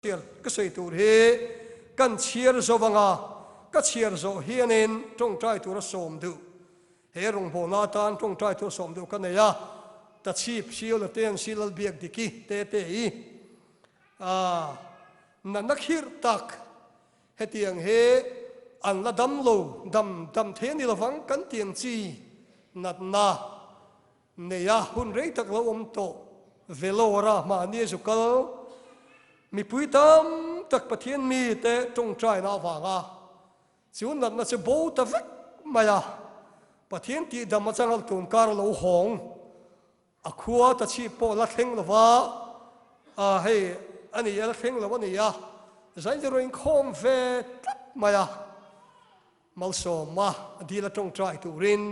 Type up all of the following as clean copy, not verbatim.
Chhiar ka sawi tur hi kan chhiar zo vanga ka chhiar zawh hianin tawngtai tura sawm duh he rawngbawlna atan tawngtai tura sawm duh ka nei a, Tachhip Siola te an si Lalbiak Diki te te i a natna khirh tak hetiang hi an la dam lo dam dam thei a ni lovang kan tih ang chi natna Nei a, hun rei tak lo awm tawh Vellore-a mahni a zu kal mipui tam tak Pathian mite tawngtaina avanga chu natna chu bo ta vek mai a, Pathian tihdam atanga tun kar a lo hawng a khua ta chhip pawh la thleng lova, a hei a ni a la thleng lo a ni a, zainzir inkhawm ve tlat mai a. Malsawma dil a tawngtai turin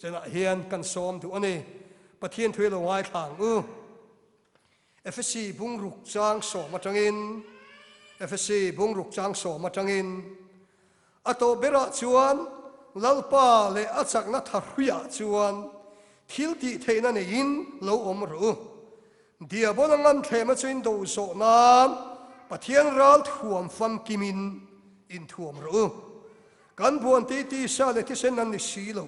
zenah hian kan sawm duh a ni. Pathian thu hi lo ngaithla ang u. Efesi bungruk chang sawm atangin Efesi bungruk chang sawm atangin A tawh berah chuan Lalpa leh a chakna tha hruiah chuan thil tih theihna neiin lo awm rawh u. Diabola ngamthlema chu in do zawh nan Pathian ral thuam famkimin inthuam rawh u. Kan buan tih tisa leh thisen an ni si lo.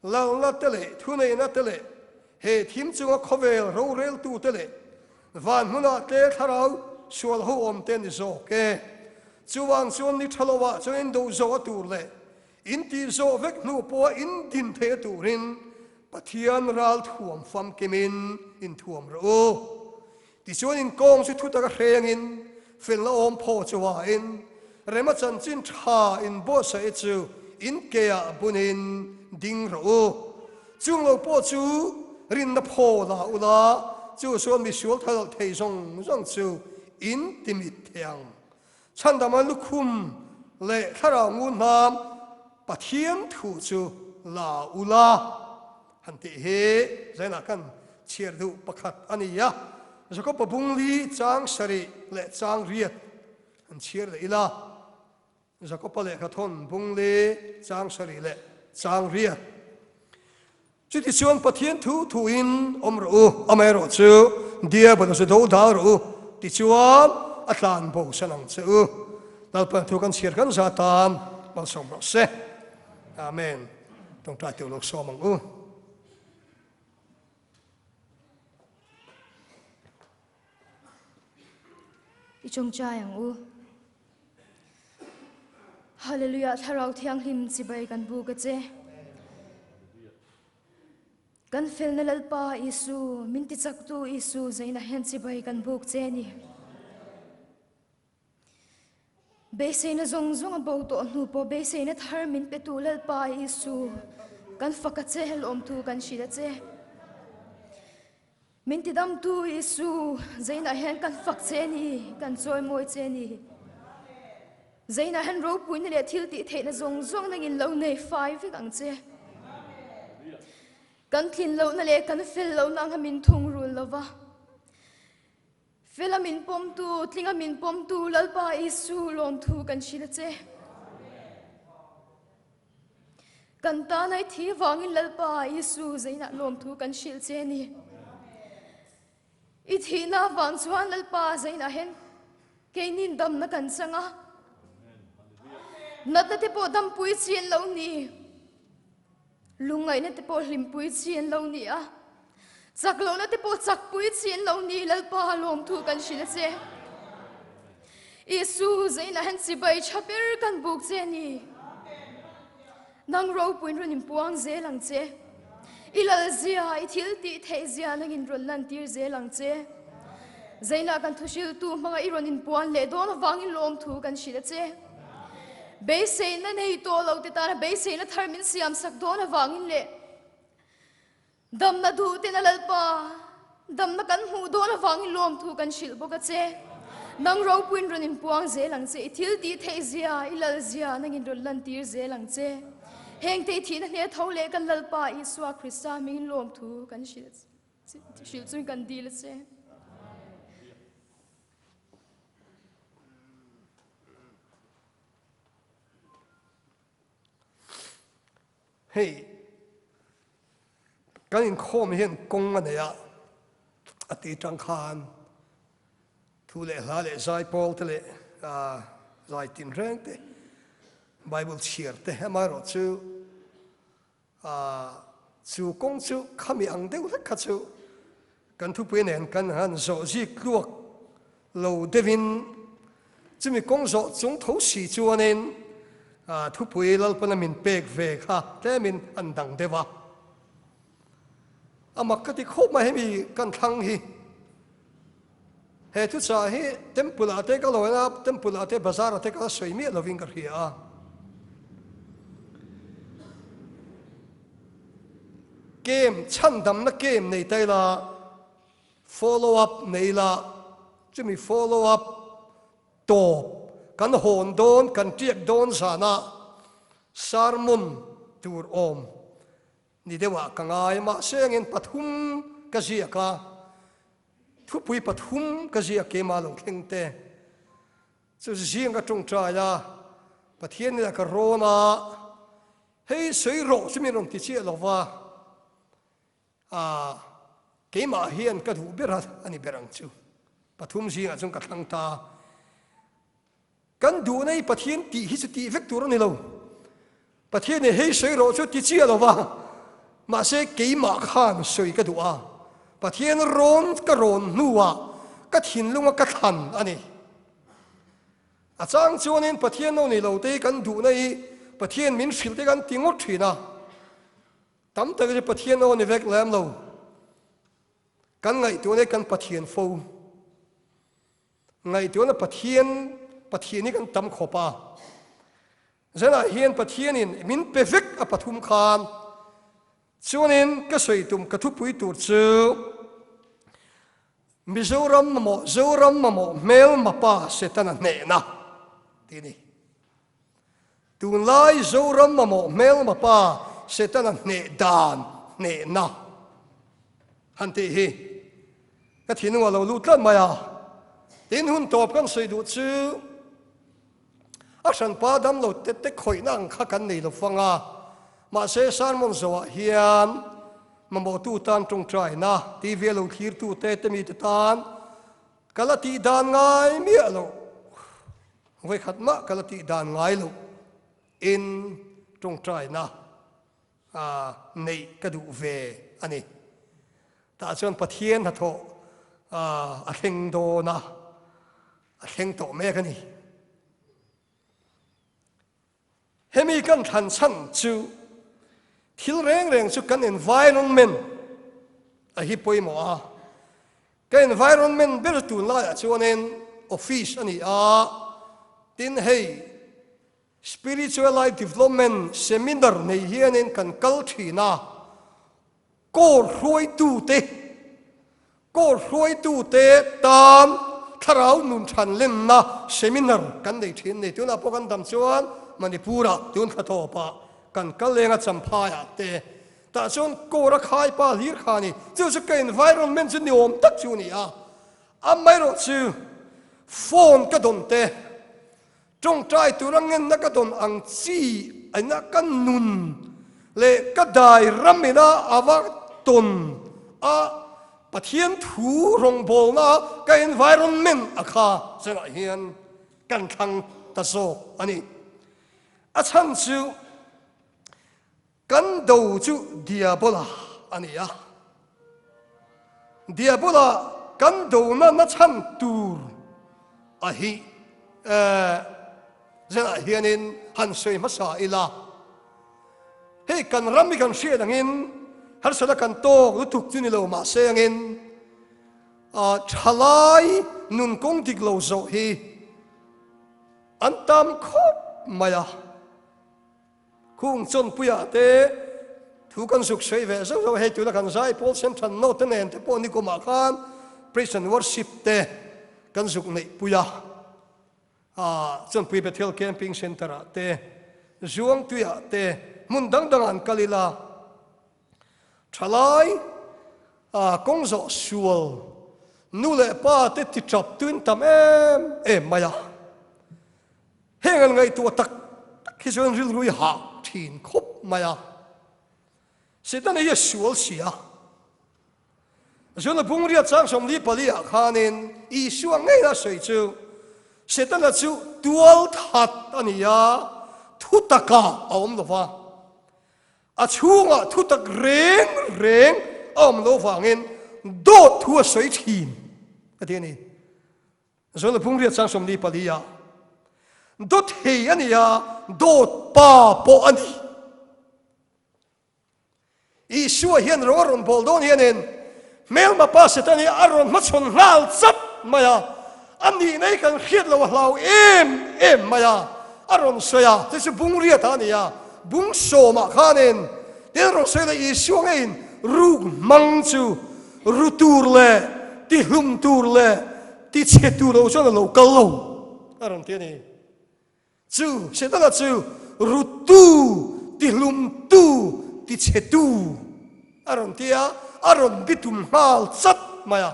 Lalna te leh thuneihna te leh he thim chunga khawvel roreltu te leh van hmunah te thlarau sual ho awm te ni zawk e. Chuvang chuan ni tha lovah chuan in do zawh a tur leh In tih zawh vek hnu pawha in din theih a turin Pathian ral thuam famkimin in thuam rawh u. Tichuan in kawng chu thu taka hrengin felna awm phaw chu vain rema chanchin tha in buatsaih chu in keah bunin ding rawh u. Chung lo pawh chu rinna phaw la ula chu chuan misual thalh thei zawng zawng chu in timit thei ang. Chhandama lukhum leh thlarau ngun hnam Pathian thu chu la u la han tih hi zainah kan chhiar duh pakhat a ni a. Jakob-a bungli chang sarih leh chang riat han chhiar leh ila. Jakob-a lehkha thawn bungli chang sarih leh chang riat. Chutichuan Pathian thu thuin awm rawh u, amaherawh chu Diabol chu do dal rawh u, tichuan a tlan bo san ang che u. Lalpan thu kan chhiar kan za tan malsawm rawh se. Amen. Tawngtai teuh lo sawm ang u. I tawngtai ang u. Hallelujah Thlarau Thianghlim chibai kan buk a che. Kan felna Lalpa Isu, min tichaktu Isu zaina hian chibai kan buk che ni. Beiseina zawng zawng a bo tawh hnu pawh beiseina thar min petu Lalpa Isu, kan fak a che, lawmthu kan hrilh a che. Min tidamtu Isu, zeinah hian kan fak che ni, kan chawimawi che ni. Zeinah hian ropuina leh thil tih theihna zawng zawng nangin lo nei fai vek ang che. Kan tlin lohna leh kan fel lohna anga min thungrul lova. Fela min pawmtu, tlinga min pawmtu Lalpa Isu lawmthu kan hrilh a che. Kan tana i thi vangin Lalpa Isu zeinah lawmthu kan hrilh che ni. I thihna vang chuan Lalpa zeinah hian keinin damna kan chang a. Natna te pawh dampui chi an lo ni. Lungngaihna te pawh hlimpui chi an lo ni a, chak lohna te pawh chakpui chi an lo ni, Lalpa lawmthu kan hrilh a che. Isu zeinah hian chibai tha ber kan buk che a ni. Nang ropuiin rawn inpuang zel ang che. I lalzia, i thil tih theih zia nangin rawn lantir zel ang che. Zeinah kan thuhriltu hmanga i rawn inpuan leh dawn avangin lawmthu kan hrilh a che. Beiseina nei tawh lo te tana beiseina thar min siam sak dawn avangin leh damna duh tena Lalpa damna kan hmuh dawn avangin lawmthu kan hrilh bawk a che. Nang ropuiin rawn inpuang zel ang che, i thil tih theih zia, i lal zia nangin rawn lantir zel ang che. Heng te i thihna hne tho leh kan Lalpa Isua Krista hmingin lawmthu kan hrilh hrilh chuin kan dil a che. Hei kan inkhawm hian kawng a nei a, a tih tang khan. Thu leh hla leh zai pawl te leh zai tinreng te, Bible chhiar te amaherawh chu chu kawng chu khami ang deuh hlek kha chu kan thupui nen kan han zawh zik tluak lo deuhin chumi kawng zawh chung tho si chuanin thupui Lalpana min pek ve kha tlemin an dang deuh a. A mak ka ti khawp mai hemi kan thlang hi. He thuchah hi temple ah te ka lawi a, temple ah te bazar ah te ka la sawi miah lovin ka hria a. Game chhandamna game nei ta ila, follow up nei ila, chumi follow up tawp kan hawn dawn kan tiak dawn zanah sermon tur awm Ni deuhah ka ngai, mahse engin pathum ka ziak a, thupui pathum ka ziak keimah lo thleng te chu zing ka tawngtai a, Pathian ina ka rawn a, hei sawi rawh chu min rawn ti chiah lo va, ah keimah hian ka duh ber a a ni ber ang chu, pathum zingah chuan ka thlang ta. Kan duhna hi Pathian tih hi chu tih vek tur a ni lo. Pathian in hei sawi rawh chu ti chiah lo va, mahse keimah khan sawi ka duh a. Pathian rawn ka rawn hnuah ka thinlunga ka thlan a ni. A chang chuanin Pathian lo nei lo te hi kan duhna hi Pathian min hrilh te kan ti ngawt thin a. Tam tak hi chu Pathian aw ni vek lem lo. Kan ngaihtuahna hi kan Pathian fo. Ngaihtuahna Pathian Pathian hi kan tam khawp a. Zanah hian Pathianin min pe vek a pathum khan. Chuanin ka sawi tum ka thupui tur chu Mizoram mamawh Zoram mamawh hmelma pa Setana hnehna tih a ni. Tunlai Zoram mamawh hmelma pa Setana hneh dan hnehna han tih hi ka thinlung a lo lut tlat mai a. Tin hun tawp kan sawi duh chu a hranpa damlo te te khawihna ang kha kan nei lo fang a, mahse sermon zawhah hian mamawhtu tan tawngtaina TV a lo thlirtu te te mite tan ka la tih dan ngai miah loh. Vawikhat mah ka la tih dan ngai loh in tawngtaina neih ka duh ve a ni. Tah chuan Pathian hnathawh a thleng dawn a, a thleng tawh mek a ni. Hemi kan thlan chhan chu thil reng reng chu kan environment a hi pawimawh a. Ka environment ber tunlaiah chuanin office a ni a, tin hei Spiritual Life Development Seminar nei hianin kan kal thin a, Corps hruaitute Corps hruaitute tan thlarau nun than lenna seminar kan nei thin a ni. Tunah pawh kan dam chuan Manipur-ah tun thla tawpah kan kal leng a, Champhaiah te Tah chuan kawr a khai pa hlir kha a ni. Chu chu ka environment chu ni awm tak chu a ni a. Amaherawh chu phone ka dawn te, tawngtai tura ngenna ka dawn ang chi ina ka nun leh ka dai ram ina a va tawn a, Pathian thu rawngbawlna ka environment a kha chungah hian kan thlang ta zawk a ni. A chhan chu. Kan do chu Diabola a ni a. Diabola kan dona na chhan tur a hi zanah hianin han sawi hmasa ila. Hei kan ram hi kan hriat angin harsatna kan tawk lutuk chu ni lo mahse angin thalai nun kawng dik lo zawh hi an tam khawp mai a. Khung chawnpuiah te thu kan zuk sawi ve zauh zauh a, hei tuna kan zai pawl sen than note nen te pawh nikumah khan praise and worship te kan zuk neih pui a, ah Chawnpui Bethel Camping Centre ah te Zuangtuiah te hmun dang dangah an kal ila thalai ah kawng zawh sual nu leh pa te ti tap tuin tam em em mai a. Heng an ngaihtuah tak tak hi chuan rilru i hah thin khawp mai a. Setana hi a sual si a. Zuna bungriat chang 44 ah khanin Isua ngeina sawi chu Setana chu tual that a ni a, thutakah a awm lo va. A chhungah thutak reng reng a awm lo vangin dawt thu a sawi thin a ti a ni. Zona bungriat chang 44 ah dawt thei a ni a, dawt pa pawh a ni. Isua hian ro a rawn bawl dawn hianin hmelma pa Satan hi a rawn hmachhawn nghal chat mai a, a nihna hi kan hriat lo a hlau em em mai a, a rawn sawi a, chu chu bung riatah a ni a, bung sawmah khanin tin a rawn sawi leh Isua ngeiin ruk hmang chu ru tur leh tihlum tur leh tichhe tur lo chuan a lo kal lo a rawn ti a ni. Chu Setana chu rutu, tihlumtu, tichhetu a rawn ti a, a rawn bitum nghal chat mai a.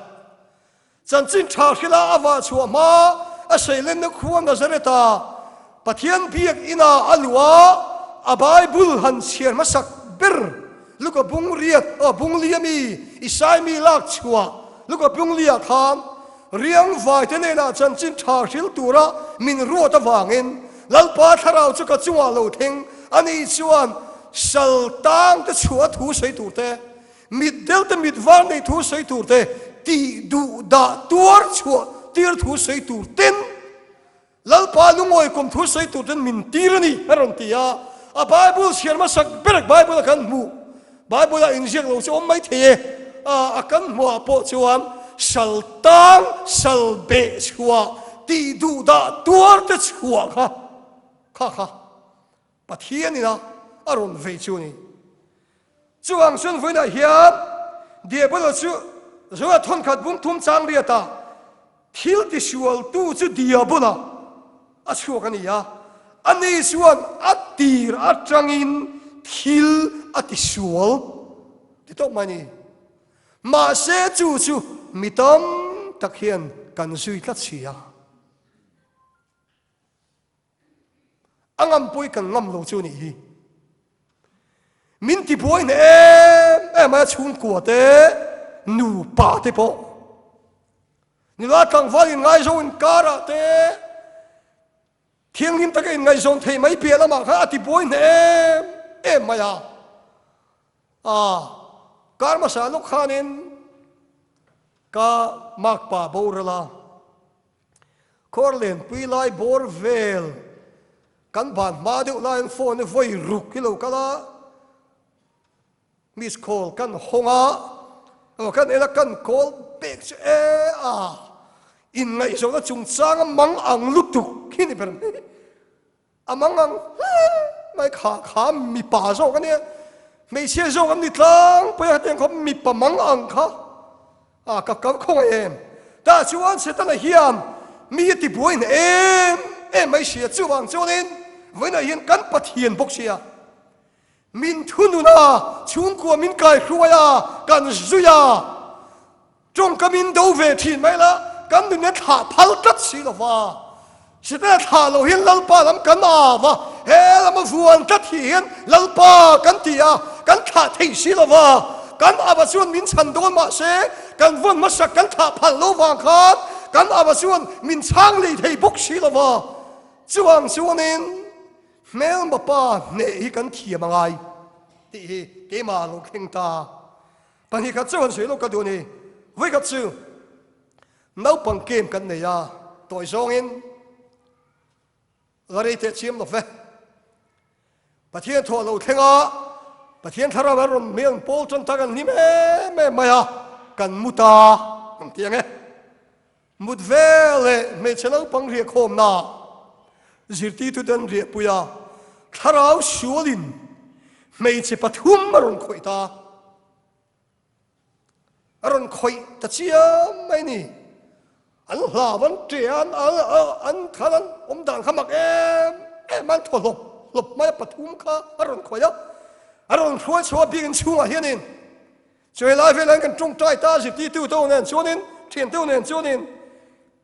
Chanchin tha hrila a vah chhuah hma a seilenna khua Nazareth-a Pathian biak ina a luh a, a Bible han chhiar hmasak ber Luka bung riat, aw bung li ami, Isai mi lak chhuah Luka bung liah khan Riangvai te hnenah chanchin tha hril tura min ruat avangin Lalpa thlarau chu ka chungah lo thleng a nih chuan sal tang te chhuah thu sawi tur te, mit deuh te mit var nei thu sawi tur te, tih duh dah tuar chhuah tir thu sawi tur ten Lalpa lungawi kum thu sawi tur ten min tir a ni a rawn ti a. A Bible chhiar hmasak ber Bible a kan hmuh, Bible ah inziak lo chu awm mai thei e, a a kan hmuh ah pawh chuan sal tang, sal beh chhuah, tih duh dah tuar te chhuah kha kha kha Pathian ina a rawn vei chu a ni. Chuvang chuan vawiinah hian Diabolo chu Zoa thawnkhat bung thum chang riatah thil tisualtu chu Diabola a chhuak a ni a, ani chuan a tir atangin thil a tisual ti tawp mai a ni. Mahse chu chu mi tam tak hian kan zui tlat si a. A ngampui kan ngam lo chu nih hi. Min tibuai hneh em em a chhungkua te, nupa te pawh. Nula tlangval inngaizawng inkarah te, thianghlim taka inngaihzawn thei mai piah lamah khan a tibuai hneh em em mai a. A kar hmasa lawk khanin ka makpa boral a. Khawr lenpui lai bawr vel kan ban hma deuh laiin phone hi vawi ruk hi lo kal a, miss call kan hawng a, aw kan en a kan call pek chu e a, inngaihzawhna chungchang a mang ang lutuk hi ni ber mai. A mang ang hle mai kha kha mipa zawk a nia, hmeichhia zawk an ni tlangpui a hetiang khawp mipa mang ang kha a ka kal khawngaih em. Tah chuan Setana hian mi a tibuai hneh em em mai sia, chuvang chuanin vawiinah hian kan Pathian bawk sia min thunun a, chhungkua min kaihruai a, kan zui a. Tawngkam in do ve thin mai la, kan nunna thlah phal tlat si lo va. Sitana thlah lo hian Lalpa lam kan au a, he lama vuan tlat hi hian Lalpa kan ti a, kan thlah thei si lo va. Kan ava chuan min chhan dawn mah se, kan vawn hmasak kan thlah phal lo vang khan kan ava chuan min chhang lei thei bawk si lo va. Chuvang chuanin hmelma pa hneh hi kan thiam a ngai tih hi keimah lo thleng ta. Pahnih khat chu han sawi lawk ka duh a ni. Vawi khat chu naupang game kan nei a, tawi zawngin la rei teh chiam lo ve. Pathian thawh lo thleng a, Pathian thlarau an rawn hmel an pawl tan tak an hlim em em mai a, kan mu ta ang ti ang e. Mut vel leh hmeichhe naupang riahkhawmna zirtirtute an riahpui a, thlarau sualin hmeichhe pathum a rawn khawih ta. A rawn khawih ta chiam mai ni. An hlau an ṭe a, an khan an awm dan kha mak em em a, an thaw hlawp hlawp mai a, pathum kha a rawn khawih a, a rawn hruai chhuah a biakinn chhungah hianin Chu helai velah hian kan tawngtai ta zirtirtu te nen chuanin, thiante nen chuanin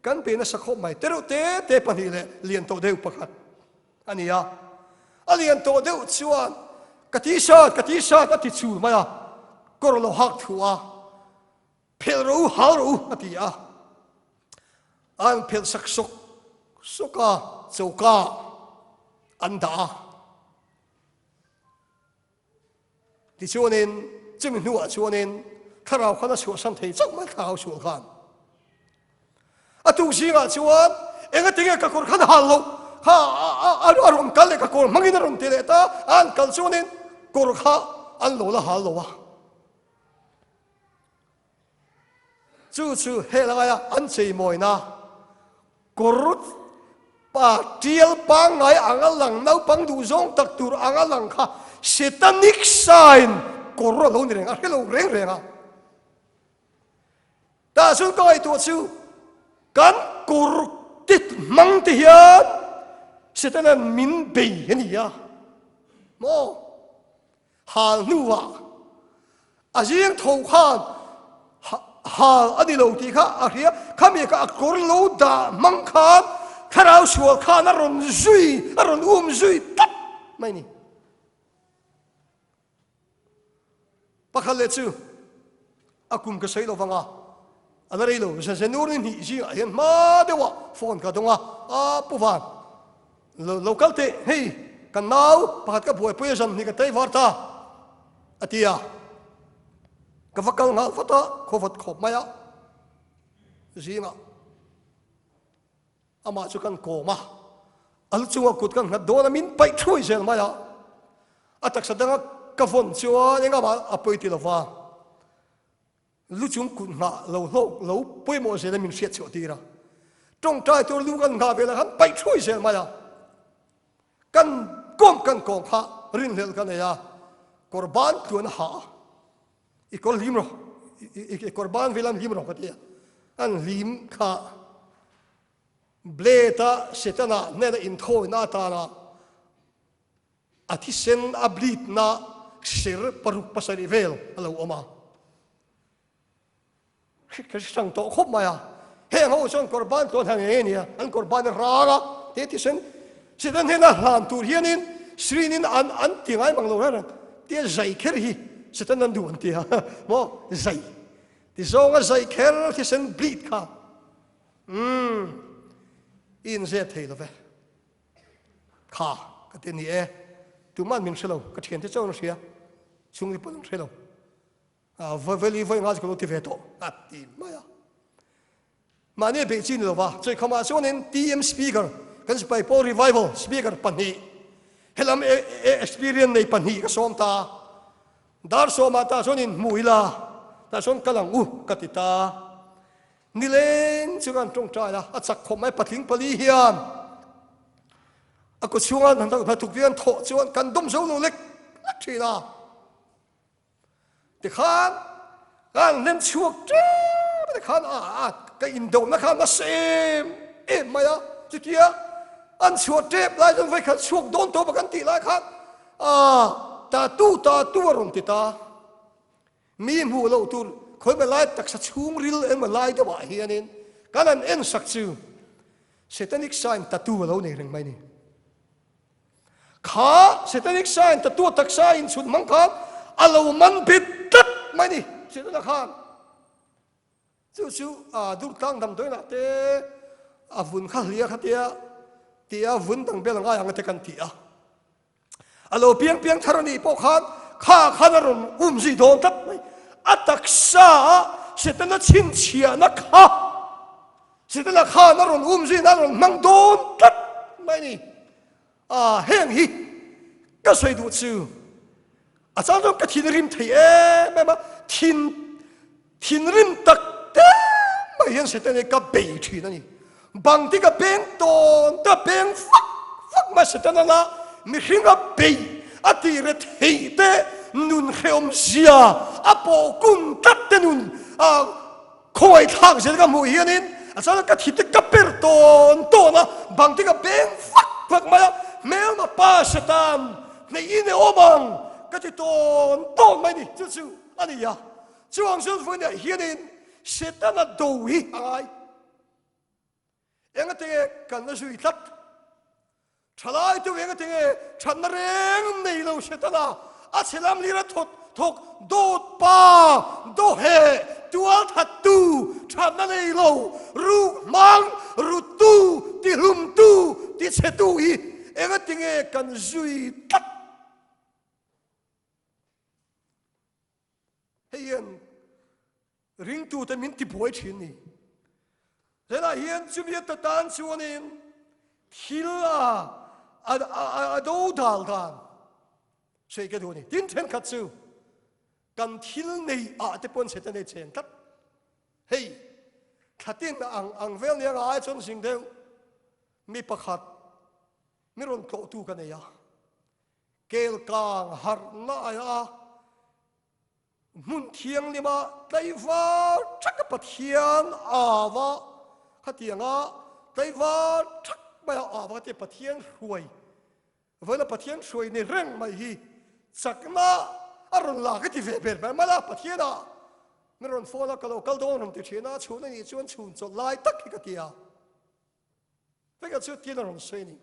kan pe nasa khawp mai. Tereuh te te pahnih leh lian tawh deuh pakhat a ni a. A lian tawh deuh chuan ka t-shirt, ka t-shirt a ti chul mai a, kawr lo hak thu a. Phelh rawh u, hal rawh u, a ti a. An phelh sak sawk sawk a, choka an dah a. Tichuanin, chumi hnuah chuanin thlarau khan a chhuahsan thei chauh mai thlarau sual khan. A tuk zingah chuan engatinge ka kawr khan hal loh kha a rawn kal leh ka kawr hmangin a rawn ti leh ta, an kal chuanin kawr kha an lo la hal lo a. Chu chu helaia an cheimawina kawr pa tial pangngai anga lang naupang duh zawng tak tur anga lang kha satanic sign kawr a lo ni reng a, hre lo reng reng a. Tah chuan ka ngaihtuah chu kan kawr tit hmang te hian Satanan min bei a ni a maw? Hal hnuah a zing tho khan hal a ni lo tih kha a hria. Khami kha a kawr lo dah hmang khan thlarau sual khan a rawn zui, a rawn um zui tlat mai ni. Pakhat leh chu a kum ka sawi lo vang a, a la rei lo. Zenur ni hnih zingah hian hma deuhah phone ka dawng a, a Pu Van, lo kal teh, hei ka nau pakhat ka buaipui a zan hnih ka tei var ta, a ti a. Ka va kal nghal vat a, khawvat khawp mai a zingah. Amah chu kan kawm a, a lu chungah kut kan nghat dawn a, min paih thuai zel mai a. A taksa danga ka vawn chuan engah a pawi ti lova, lu chung kut nghah lo hlawk lo pawimawh zel a min hriat chhuah tir a. Tawngtai tur lu kan nghah velah khan paih thuai zel mai a. Kan kawm kan kawm kha rinhlelh ka nei a, kawr ban tluan a ha a. I kawr hlim rawh, i kawr ban vel an hlim rawh ka ti a. An hlim kha blade a Setana hnena inthawina atana a thisen a bleed na ser paruk pasarih vel a lo awm a. Ka hre hrang tawh khawp mai a, heng ho chuan kawr ban tluan han ngei ania, an kawr ban a rang a, te thisen Satan hnena hlan tur hianin Srinin an an ti ngai mang lo reng reng, tia zai kher hi Satan an duh an ti a, maw zai ti zawnga zai kher thisen bleed kha umm i inzep thei lo ve kha ka ti ni e, tuman min hre lo, ka thiante chauh an hria, chhungri pawn an hre lo. Vawiveli vawi nga chu ka lo ti ve tawh a ti mai a. Mahni a beih chi ni lova, Chawikhamah chuanin TM Speaker, kan sipai pawl Revival Speaker pahnih, helam experience nei pahnih ka sawm ta. Dar sawmah tah chuan inhmu ila, tah chuan kal ang u ka ti ta. Nileng chu kan tawngtai a, a chak khawp mai patling pali hian a kut chhunga hnathawk te an thawh chuan kan dawm zo lo lek lek thin a. Tikhan ka han hnem chhuak ṭep a tikhan a a ka indohna kha nasa em em mai a, chutia an chhuah ṭep lai chuan vawikhat chhuak dawn tawp a kan tih lai khan a tatu tatu a rawn ti ta, mi hmuh loh tur khawi lai taksa chhungril emaw lai deuhah hianin kan han en sak chu Satanic sign tatu a lo nei reng mai a ni. Kha Satanic sign tattoo taksa inchhut hmang khan a lo man bet tlat mai ni Setana khan. Chu chu a Durtlang damdawiinah te a vun kha hlia kha tia tia vun dang bel ngai ang te kan ti a. A lo piang piang thar a nih pawh khan kha khan a rawn um zui dawn tlat mai. A taksa a Setana chhinchhiahna kha Setana khan a rawn um zuiin a rawn hmang dawn tlat mai ni. A heng hi ka sawi duh chu a chang chuan ka thinrim thei em em a, thin thinrim tak te mai hian Satan hi ka bei thin a ni. Bang te ka beng tawn te a beng fak fak mai Satan anga mihring a bei a tih re thei te nun hrehawm zia a pawh kun tlat te nun a Khawngaih thlak zel ka hmuh hianin a chuan ka thi te ka per tawn tawn a, bang te ka beng vak vak mai a, hmelma pa Satan hneih in e awm ang ka ti tawn tawn mai ni, chu chu a ni a. Chuang chuan vawiinah hianin Setana do hi a ngai. Engate kan la zui tlat? Thalai tu engate nge thatna reng nei lo Setana a chhe lam lir a thawk thawk dawt pa daw heh Tualthattu, thatna nei lo, ruk hmang, ruttu, tihlumtu, tichhetu hi engatinge kan zui tlat? Hei hian ringtute min tibuai thin ni. Helah hian chumi ata tan chuanin thil a a do dal dan sawi ka duh a ni. Tin thenkhat chu kan thil nei ah te pawh an chhe ta nei chen tlat. Hei thlatin ang ang vel nia ngai chuan zing deuh mi pakhat mi rawn tlawhtu ka nei a. Kelkang harhna aia hmun thianghlima tlaivar thaka Pathian ava khatianga tlaivar thak maia ava khatia Pathian hruai vawiina Pathian hruai ni reng mai hi chakna a rawn la ka ti ve ber mai mai a Pathianah min rawn phone a ka lo kal dawn rawn ti thin a chhun anih chuan chhun chawlh lai tak hi ka ti a vekah chu tin a rawn sawi a ni.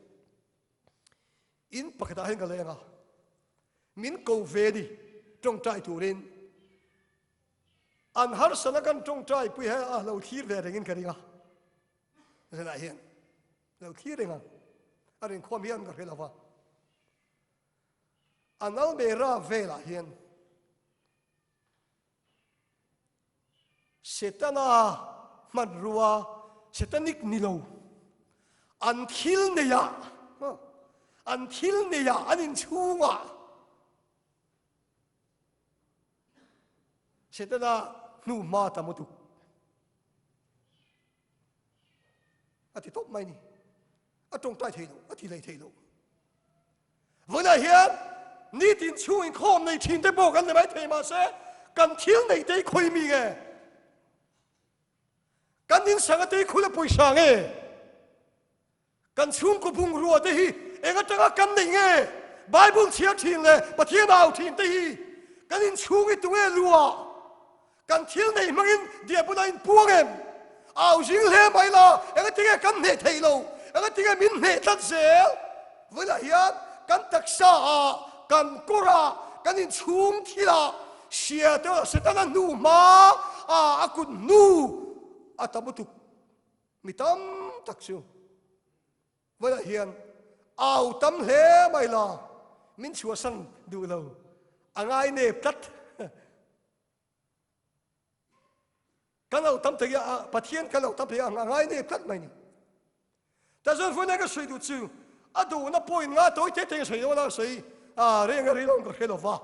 In pakhatah hian ka leng a, min ko ve ni tawngtai turin an harsana kan tawngtai pui he a lo thlir ve rengin ka ring a, zanah hian lo thlir reng ang a rinkhawm hian ka hre lo va, an almera velah hian Setana hmanrua Setanic ni lo, an thil neiah, an thil neiah an inchhungah Setana hnuhma tam lutuk a ti tawp mai ni. A tawngtai thei lo, a ti lei thei lo. Vawiinah hian nitin chhung inkhawm nei thin te pawh kan ni mai thei mahse kan thil nei te hi khawi mi nge? Kan insanga te hi khula pawisa nge? Kan chhungkaw bungrua te hi eng atanga kan nei nge? Bible chhiar thin leh Pathian au thin te hi kan inchhung hi tunge luah? Kan thil nei hmangin diabul a inpuang em? Au zing hle mai la, engatinge kan hneh theih lo? Engatinge min hneh tlat zel? Vawilah hian kan taksa ah, kan kawr ah, kan inchhung thil ah hria te Setana hnu hma ah a kut hnu a tam lutuk. Mi tam tak chu vawilah hian au tam hle mai la, min chhuahsan duh lo, a ngai nep tlat. Kan lo tam thei a, Pathian kan lo tam thei a, a ngai nep tlat mai ni. Ta zawn vawiin ka sawi duh chu a duhna point nga tawi te te ka sawi dawn a, sawi a reng a rei lo ka hre lo va.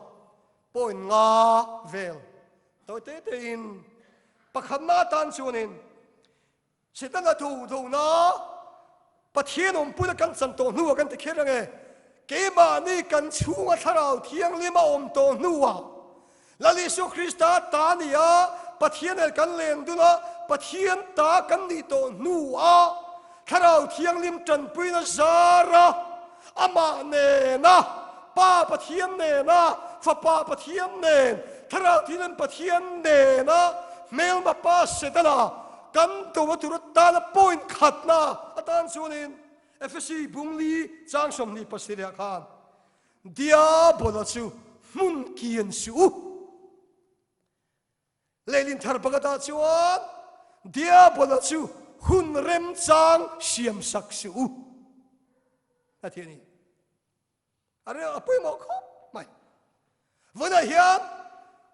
Point nga vel tawi te te in pakhatna atan chuanin Setana duh duhna Pathian awmpuina kan chan tawh hnuah kan ti kher ang e. Keimahni kan chhunga Thlarau Thianghlim a awm tawh hnuah Lal Isua Krista ta ni a, Pathian el kan len dun a, Pathian ta kan nih tawh hnuah Thlarau Thianghlim tanpuina zara Amah nena, Pa Pathian nena, Fapa Pathian nen, Thlarau Thianghlim Pathian nena hmelma Pa Setana kan do a tur atana point khatna atan chuanin Efesi bungli chang 27 ah khan Diabola chu hmun kian suh u. Leilin thar pakhatah chuan Diabola chu hun remchang siamsak suh u a ti a ni. A rel a pawimawh khawp mai. Vawiinah hian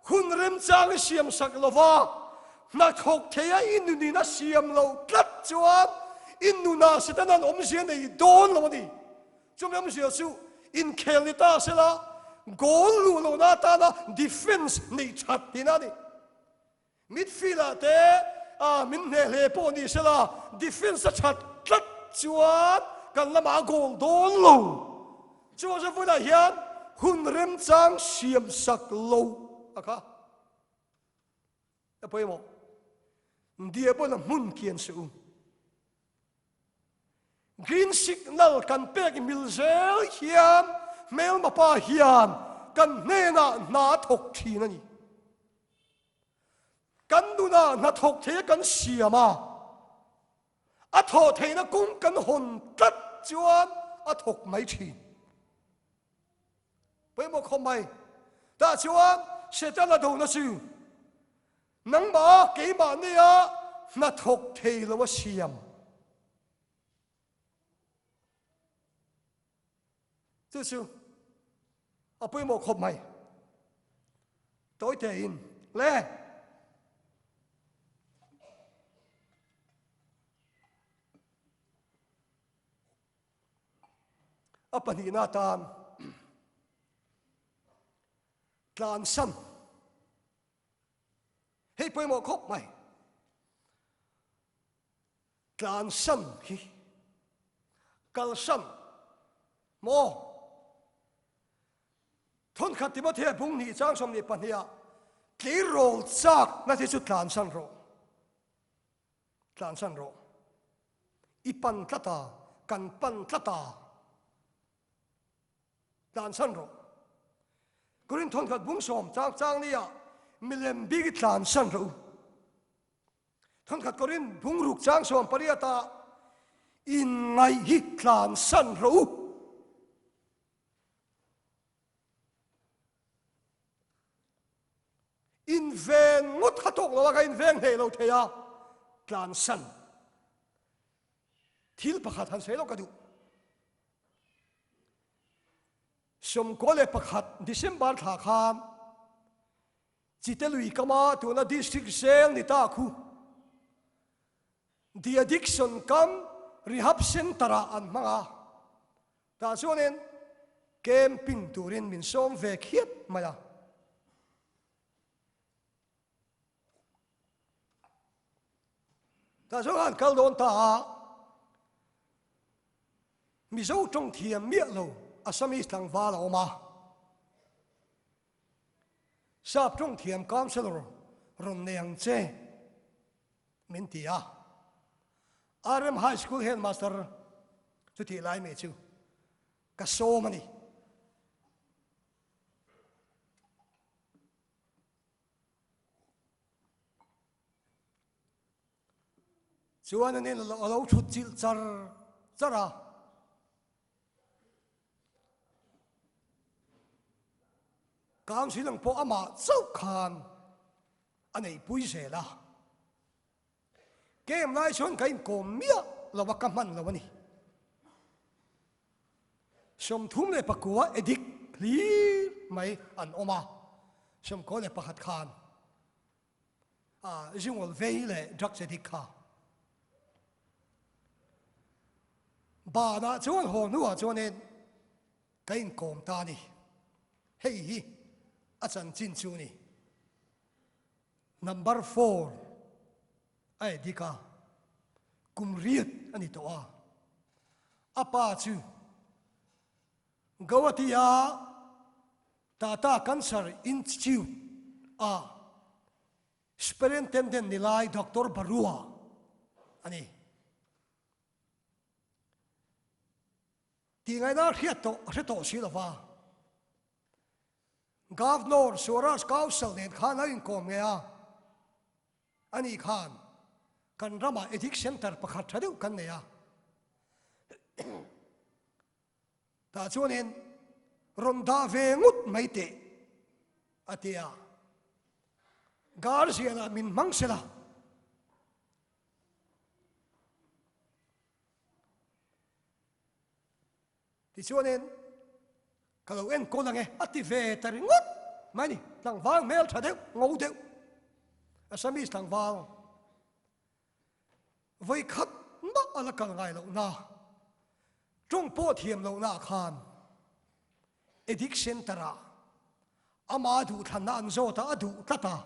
hun remchang i siamsak lova hnathawk theia i nunin a siam loh tlat chuan i nunah Setana'n awmzia nei dawn lo a ni. Chumi awmzia chu inkhel ni ta sela goal luh lohna atana defence neih that tihna a ni. Midfield ah te min hneh hle pawh ni sela defence a that tlat chuan kan lamah a goal dawn lo. Chuvang chuan vawiinah hian hun remchang siam sak lo a kha a pawimawh. Ndia pawn a hmun kian suh u. Green signal kan pek mil zel hian hmelma pa hian kan hnenah hna a thawk thin a ni. Kan nunah hna thawk thei a kan siam a, a thawh theihna kawng kan hawn tlat chuan a thawk mai thin. Pawimawh khawp mai. Tah chuan Setana dona chu. Nangmah keimahnia hnathawk thei lo a siam. Chu chu a pawimawh khawp mai. Tawi tein le. A pahnihna atan tlansan hei pawimawh khawp mai. Tlansan hi kalsan maw? Thawnkhat Timothea bung hnih chang 22 ah tleirawl chakna te chu tlansan rawh. Tlansan rawh. I pan tlat a, kan pan tlat a. Tlansan rawh. Korinth thawnkhat bung sawm chang chang ni ah milem bik i tlansan rawh u. Thawnkhat Korinth bung ruk chang 18 ah inngaih hi tlansan rawh u. Inveng ngawt kha tawk lo a, ka inveng hlei lo thei a, tlansan thil pakhat han sawi lo ka duh. 11 December thla khan Chitelui kama tuna District Jail ni ta khu De Addiction Kam Rehab Centre ah an hmang a, tah chuanin camping turin min sawm ve khiat mai a. Tah chuan an kal dawn ta a, Mizo tawng thiam miah lo Assamese tlangval a awm a. Sap tawng thiam councillor rawn nei ang che min ti a. RM High School headmaster chutih lai mai chu ka sawm a ni. Chuan a nen a lo thut chilh char char a. Council ang pawh amah chauh khan a neihpui zel a. Game lai chuan ka inkawm miah lo a, ka hman lo a ni. 39 addict hlir mai an awm a, 91 khan zingawl vei leh drugs addict kha banah chuan haw hnuah chuanin ka inkawm ta a ni. Hei hi a chanchin chu a ni. Number four a edik a, kum riat a ni tawh a. A pa chu Guwahati-a Tata Cancer Institute-a Superintendent ni lai Doctor Barua a ni. Tih ngaihna hriat tawh a hre tawh si lo va. Governor Swaraj Kaushal nen khan a inkawm nge a, ani khan kan ramah Addict Centre pakhat tha deuh kan nei a. Tah chuanin rawn dah ve ngut mai teh a ti a, Guardian-ah min hmang sela. Tichuanin, Ka lo enkawl ang e, a ti ve ta ringawt mai a ni. Tlangval hmel tha deuh, ngo deuh, Assamese tlangval, vawi khat mah a la kal ngai lohna, tawng pawh thiam lohna ah khan Addict Centre ah ama duhthlanna an zawt a, a duh tlat a.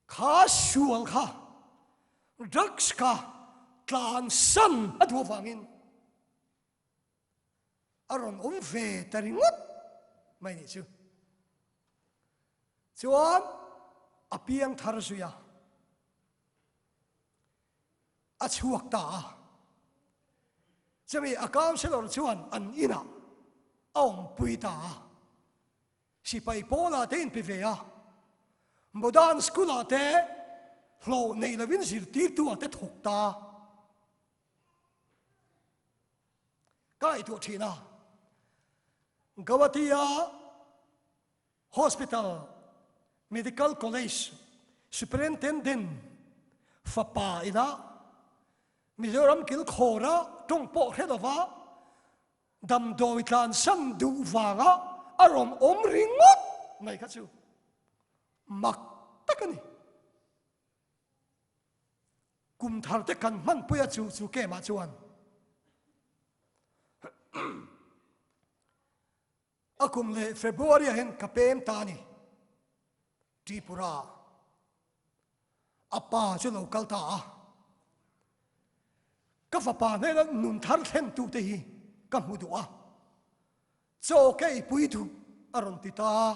Kha sual kha drugs kha tlansan a duh avangin a rawn awm ve ta ringawt mai nih chu. Chuan a piang thar zui a, a chhuak ta a. Chumi a councillor chuan an inah a awmpui ta a. Sipai pawlah te inpe ve a, Modern School-ah te hlawh nei lovin zirtirtu-ah te thawk ta. Ka ngaihtuah thin a, Guwahati-a hospital. Medical College Superintendent fapa ina Mizoram kilkhawra tawng pawh hre lova damdawi tlansan duh vanga a rawn awm ringawt mai kha chu mak tak a ni. Kum thar te kan hmanpui a chu chu camp ah chuan A kum leh February ah hian ka pem ta a ni. Tripura a pa chu lo kal ta a. Ka fapa hnena nun thar thlen tu te hi ka hmu duh a. Chaw ka ei pui duh a rawn ti ta a.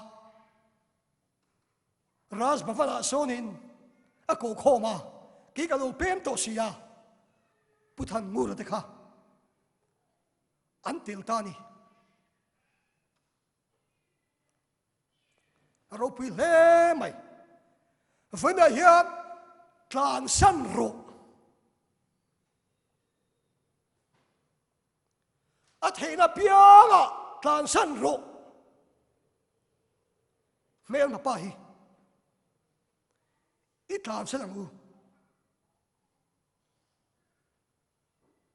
Raj Bhavan ah sawnin a koh khawm a, kei ka lo pem tawh si a, Pu Thanmura te kha an tel ta a ni. A ropui hle mai. Vawiinah hian tlansan rawh. A theihna piangah tlansan rawh. Hmelma pa hi i tlansan ang u.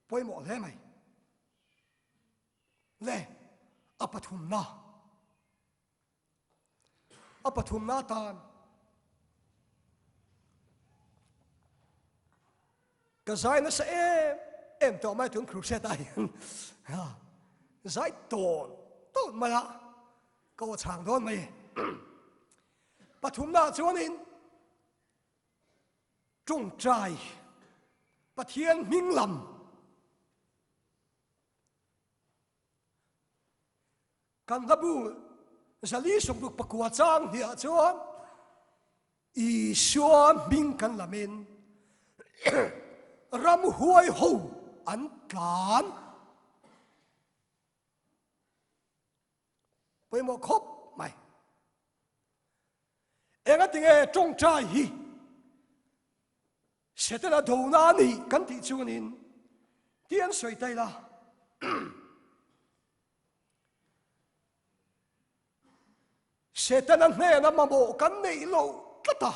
Pawimawh hle mai. Le a pathumna. A pathumna tan ka zai nasa em em tawh mai tun crusade ah hian zai tawn tawn mai a ka aw chhang dawn mai pathumna chuanin Tawngtai Pathian hming lam kan hlabu 469 chang hniah chuan Isua hming kan lamin ramhuai ho an tlan. Pawimawh khawp mai. Engatinge tawngtai hi Setana dona a nih kan tih chuanin ti an sawi ta ila. Setana hnena mamawh kan neih loh tlat a,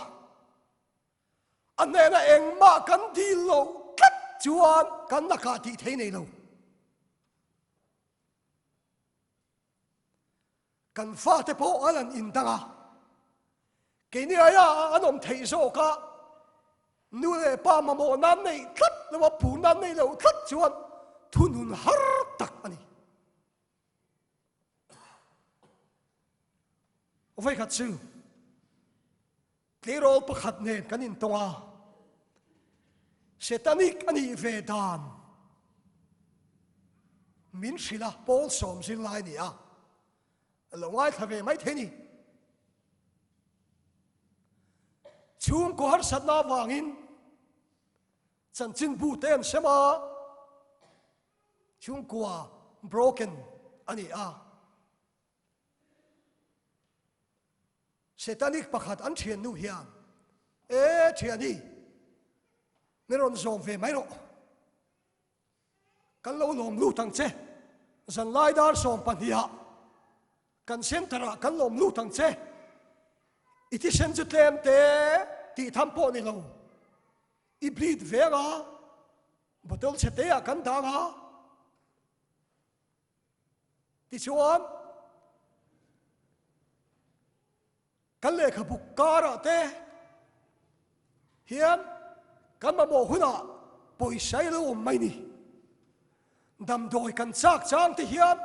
a hnena engmah kan dil loh tlat chuan kan lakah tih thei nei lo. Kan fate pawh an han indang a, keini aia an awm theih zawk a, nu leh pa mamawh nan neih tlat lo a, pur nan neih loh tlat chuan thunun har tak a ni. Vawikhat chu tleirawl pakhat nen kan intawng a, Satanic a nih ve dan min hrilh a, pawl sawm zirlai a ni a, a lo ngaithla ve mai thei a ni. Chhungkaw harsatna avangin chanchinbu te an sem a, chhungkua broken a ni a. Satanic pakhat an thian nu hian, E thiani, min rawn zawm ve mai rawh. Kan lo lawm lut ang che. Zanlai dar 12 ah kan center ah kan lawm lut ang che. I thisen chu tlem te tih tham pawh ni lo. I bleed ve anga, bottle chhe te ah kan dang a. Tichuan, kan lehkhabu karah te hian kan mamawh hunah pawisa i lo awm mai ni. Damdawi kan chak chang te hian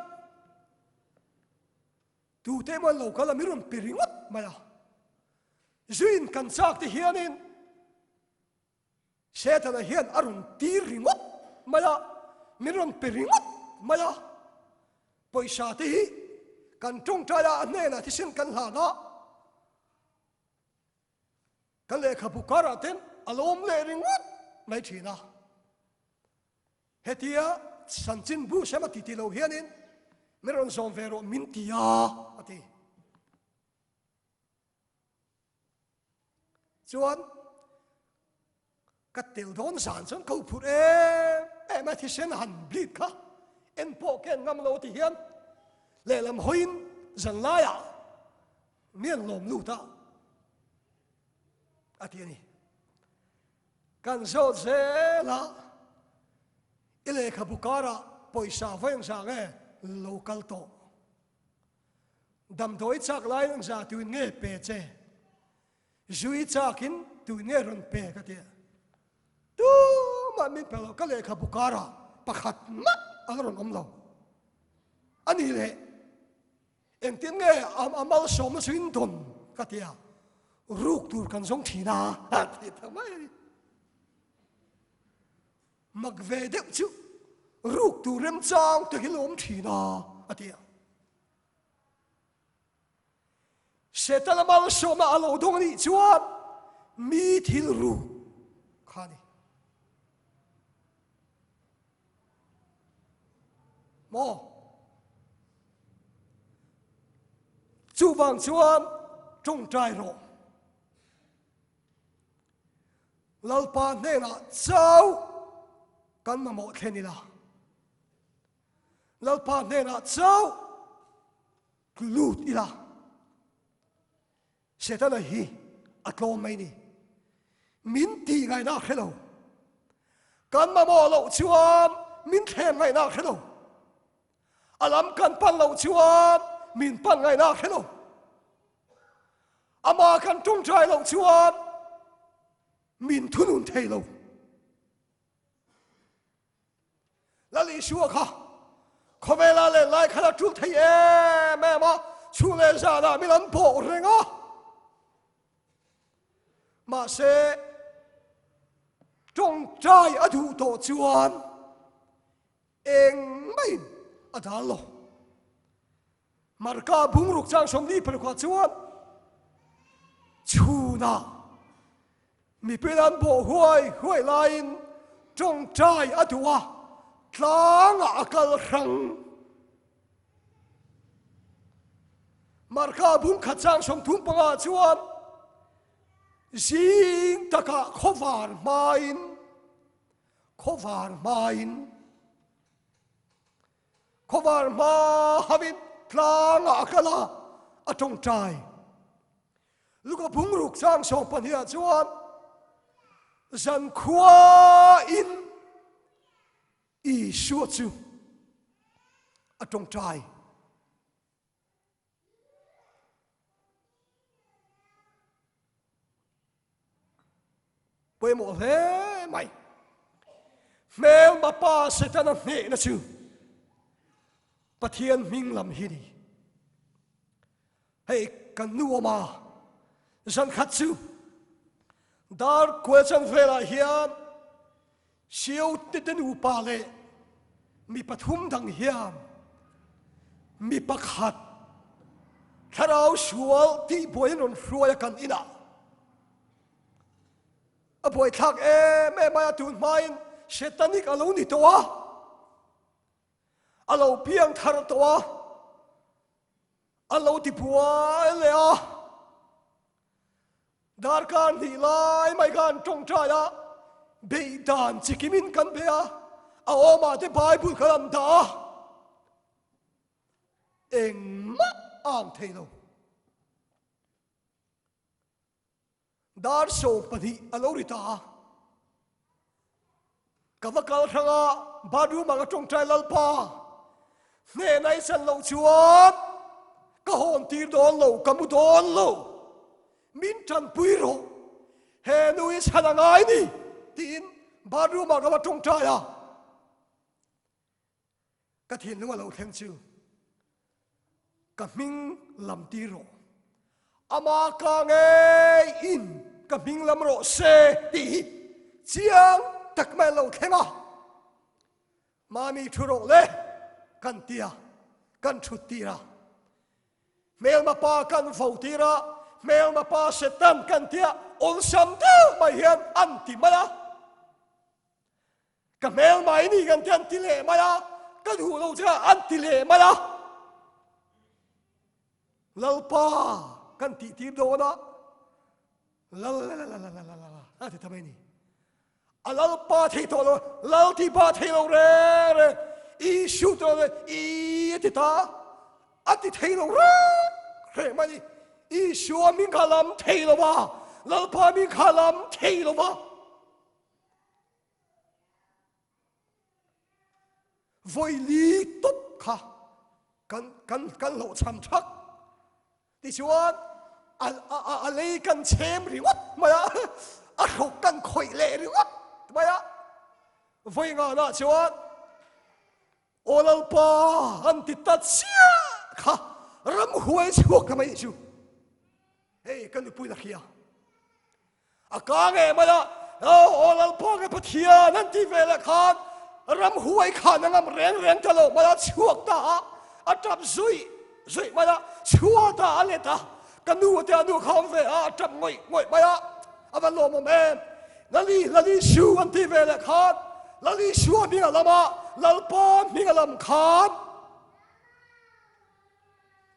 tute emaw an lo kal a, mi rawn pe ringawt mai a. Zuin kan chak te hianin Setana hian a rawn tir ringawt mai a, min rawn pe ringawt mai a. Pawisa te hi kan tawngtai a, a hnenah thisen kan hlan a, kan lehkhabu karah ten a lawm leh ringawt mai thin a. Hetia chanchinbu sem a ti ti lo hianin min rawn zawm ve rawh min ti a, a ti. Chuan ka tel dawn zan chuan ka uphurh em em a, thisen han bleed kha en pawh ka en ngam lo ti hian lehlam hawiin zan laiah mi an lawm lut a. A ti a ni. Kan zawt zel a, i lehkhabu karah pawisa vawi ang zah nge lo kal tawh? Damdawi chak laiin ang zah tuin nge pe che? Zui chakin tuin nge rawn pe ka ti a. Tumah min pe lo, ka lehkhabu karah pakhat mah a la rawn awm lo. A ni leh. Engtin nge a malsawmna chu in dawn ka ti a, ruk tur kan zawng thin a a ti ta mai a ni. Mak ve deuh chu ruk tur remchang te hi lo awm thin a a ti a. Setana malsawmna a lo dawng a nih chuan mi thil ruk kha a ni. Maw? Chuvang chuan tawngtai rawh. Lalpa hnenah chau kan mamawh thlen ila. Lalpa hnenah chau lut ila. Setana hi a tlawm mai ni. Min tih ngaihna a hre lo. Kan mamawh loh chuan min thlem ngaihna a hre lo. A lam kan pan loh chuan min pan ngaihna a hre lo. Amah kan tawngtai loh chuan min thunun thei lo. Lal Isua kha khawvela leh lai khan a tul thei em em a, chhung leh zanah min an bawh reng a. Mahse, tawngtai a duh tawh chuan engmahin a dal lo. Marka bungruk chang 46 chuan chhunah mipui an bawh huai huai laiin tawngtai a duh a, tlangah a kal hrang. Marka bungkhat chang 35 chuan zing takah khawvar hmain khawvar hmain Khawvar hma havin tlangah a kal a, a tawngtai. Luka bungruk chang 12 ah chuan zankhua in Isua chu a tawngtai. Pawimawh hle mai. Hmelma pa Setana hnehna chu Pathian hming lam hi ni. Hei kan nu awm a, zan khat chu dar kual chan velah hian Siaute te nupa leh mi pathum dang hian mi pakhat thlarau sual tihbuai an rawn hruai a kan inah. A buaithlak em em mai a, tun hmain Setanik a lo ni tawh a, a lo piang thar tawh a, a lo ti buai leh a. Darkar hnih lai mai khan tawngtai a, beih dan chikimin kan be a, a awmah te Bible kan an dah a, engmah a ang thei lo. Dar 12 a lo ri ta a, Ka va kal hrang a, bathroom ah ka tawngtai Lalpa hnehna i chan loh chuan ka hawn tir dawn lo, ka mu dawn lo, min tanpui rawh, he nu hi chhan a ngai ni tiin bathroom ah ka va tawngtai a. Ka thinlung a lo thleng chu ka hming lam tir rawh. Ama ka ngei in ka hming lam rawh se tih hi chiang tak mai a lo thleng a. Mami thu rawh le kan ti a, kan thut tir a. Hmelma pa kan vo tir a, hmelma pa Satan kan ti a, awlsam deuh mai hian an ti mai a. Ka hmel mai ni kan ti an ti leh mai a, ka duh lo che an ti leh mai a. Lalpa kan tih tir dawn a, lalalalalalalala a ti ta mai ni. A lalpa thei tawh lo, lal ti pa thei lo reng reng, Isu tawh lo i a ti ta, a ti thei lo reng reng mai ni. Isua min kha lam thei lo a. Lalpa mi kha lam thei lo va. Vawi li tawp kha kan kan kan hlawhchham thak. Tichuan a a a a lei kan chhem ringawt mai a, a hruk kan khawih leh ringawt mai a. Vawi ngahna chuan Aw Lalpa an ti ta chiah kha ramhuai chhuak ta mai nih chu. Hei ka nupui la hria. A ka nge mai a, Aw Lalpa ka Pathian an ti ve leh khan ramhuai khan a ngam reng reng ta lo mai a, chhuak ta a, a tap zuih zuih mai a, chhuat ah a let a, ka nu te a nu kha awm ve a, a tap ngawih ngawih mai a, a va lawmawm em. Lali, Lali Su an ti ve leh khan Lali Sua hming a lam a, Lalpa hming a lam khan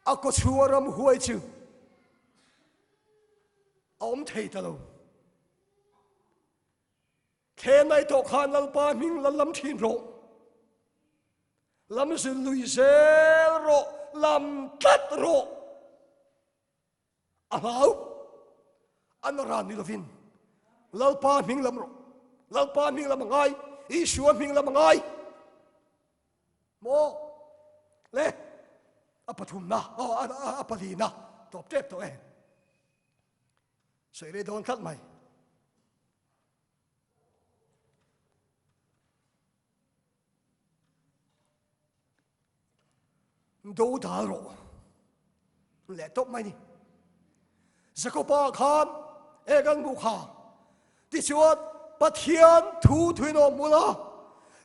a kawchhunga ramhuai chu a awm thei ta lo. Thlen mai tawh khan Lalpa hming la lam thin rawh. Lam zin lui zel rawh, lam tlat rawh. A hlau an ran ni lovin Lalpa hming lam rawh. Lalpa hming lam a ngai, Isua hming lam a ngai. Maw le a pathumna, a palina tawp tep tawh e. Sawi rei dawn tlat mai. Do dal rawh leh tawp mai ni. Jakoba khan e kan hmuh kha tichuan Pathian thu thuin awm mula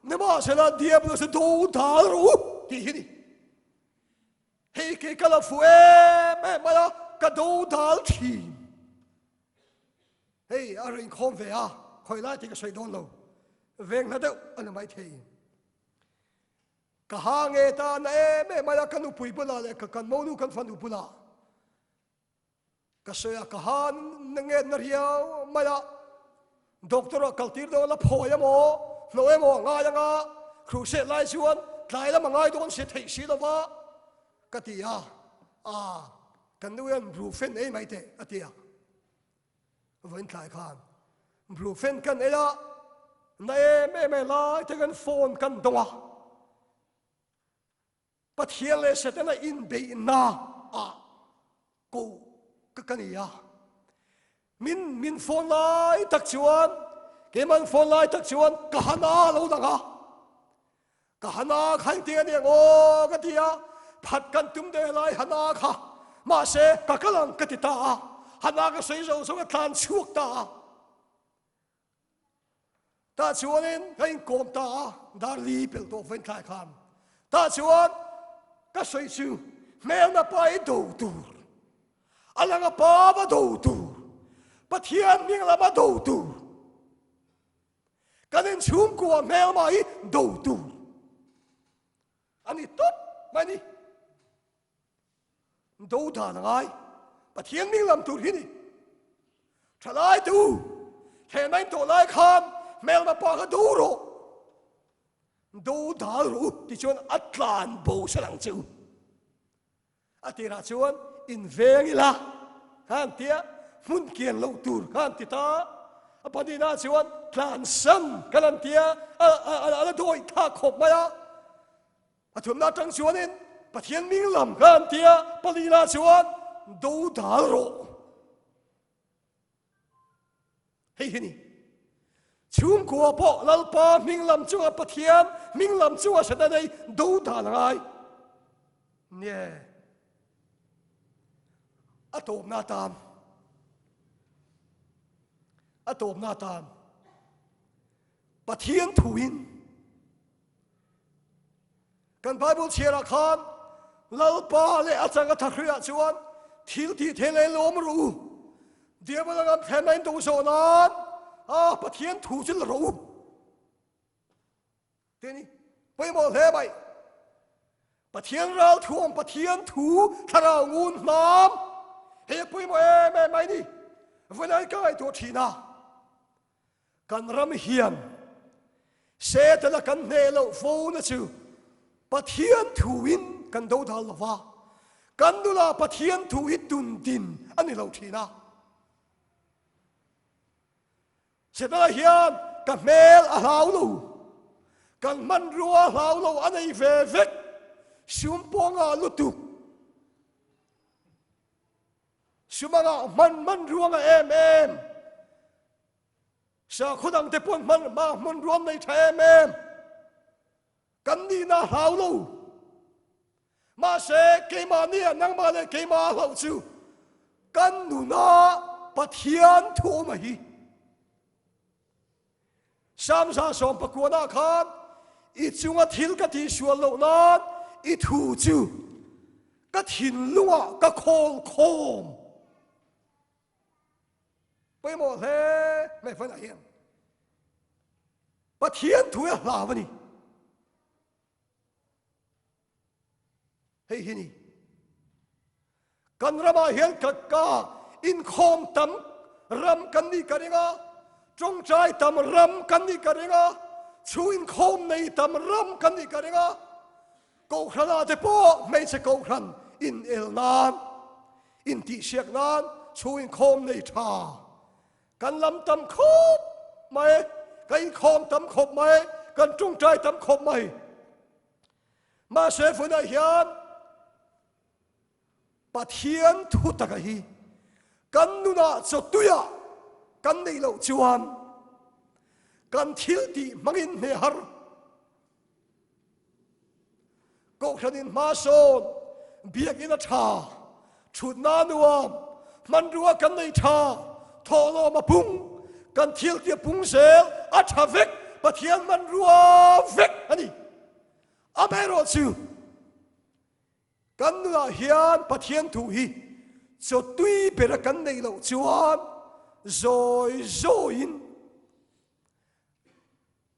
nimahsela Diabolus do dal rawh u tih hi ni. Hei kei ka la fuh em em mai a, ka do dal thin. Hei a rawn inkhawm ve a, khawi lai tih ka sawi dawn lo, veng hla deuh a ni maithei. Ka ha nge ta na em em mai a, ka nupui bulah leh ka kan monu kan fanu bulah Ka sawi a, ka han nget na riau mai a, doctor ah kal tir dawn la phawi emaw hnawh emaw a ngai anga crusade lai chuan tlai lam a ngai dawn si theih si lova ka ti a, ah kan nu hian brufen ei mai teh a ti a, vawiin tlai khan brufen kan ei a, na em em e lai te kan phone kan dawng a. Pathian leh Setana inbeihna ah ko ka ka ni a. Min min phone lai tak chuan keiman phone lai tak chuan ka hana lo lang a. Ka hana kha engtin a ni ang aw ka ti a, phat kan tum deuh lai hana kha mahse ka kal ang ka ti ta a, hana ka sawi zo zo ka tlan chhuak ta a. Tah chuanin ka inkawm ta a, Darli pelh tawh vain thlai khan. Tah chuan ka sawi chu hmelna pa i do tur, a langa pa va do tur, Pathian hming lama do tur, kan inchhungkua hmelma hi do tur a ni tawp mai ni. Do dan a ngai. Pathian hming lam tur hi ni. Thalai te u, thehna in tawh lai khan hmelma pa kha do rawh. Do dal rawh u tichuan a tlan bo sel ang che u. A tirah chuan in veng ila khan tia hmun kian loh tur khan ti ta. A pahnihna chuan tlansan kan an tia a la dawih thlak khawp mai a. A thumna atang chuanin Pathian ming lam kha an ti a, palina chuan do dal rawh. Hei hi ni. Chhungkua pawh Lalpa hming lam chunga Pathian hming lam chunga Satan ei do dal a ngai. Nie. A tawpna atan. A tawpna atan. Pathian thuin Kan Bible chhiarah khan Lalpa leh a chang a thahruiah chuan thil tih thei leh lawm rawh u. Diabol anga thlenna in do zawh nan a Pathian thu chu la rawh u. Tih a ni. Pawimawh hle mai. Pathian ral thuam Pathian thu thlarau ngun hnam hei a pawimawh em em mai ni. Vawiin ka ngaihtuah thin a. Kan ram hian Setana kan hneh loh fo na chu Pathian thuin kan do dal lo va, kan nula Pathian thu hi tun din a ni lo thin a. Setana hian ka hmel a hlau lo, kan hmanrua a hlau lo, a nei ve vek, sum pawh a ngah lutuk. Sum a ngah hman hmanrua ngah em em. Sakhaw dangte pawh hman hmanrua an nei tha em em. Kan nihna a hlau lo. Mahse, keimahni ah nangmah leh keimah a hlauh chu kan nuna Pathian thu awm a hi. Psalm 119 khan i chunga thil ka tihsual loh nan i thu chu ka thinlungah ka khawl khawm. Pawimawh hle mai fanah hian Pathian thu hi a hlau a ni. Hei hi ni. Kan ramah hian ka ka inkhawm tam ram kan nih ka ring a, tawngtai tam ram kan nih ka ring a, chhung inkhawm nei tam ram kan nih ka ring a, Kohhranah te pawh hmeichhe kohhran inel nan, intihsiak nan chhung inkhawm nei tha kan lam tam khawp mai, kan inkhawm tam khawp mai, kan tawngtai tam khawp mai. Mahse vawiinah hian Pathian thu taka hi kan nunah chawtuiah kan neih loh chuan kan thil tih hmangin hne har. Kohhranin hma sawn, biakinn a tha, thutna a nuam, hmanrua kan nei tha, thawhlawm a pung, kan thilti a pung zel, a tha vek, Pathian hmanrua vek a ni. Amaherawhchu, kan nunah hian Pathian thu hi chawtui bera kan neih loh chuan zawi zawiin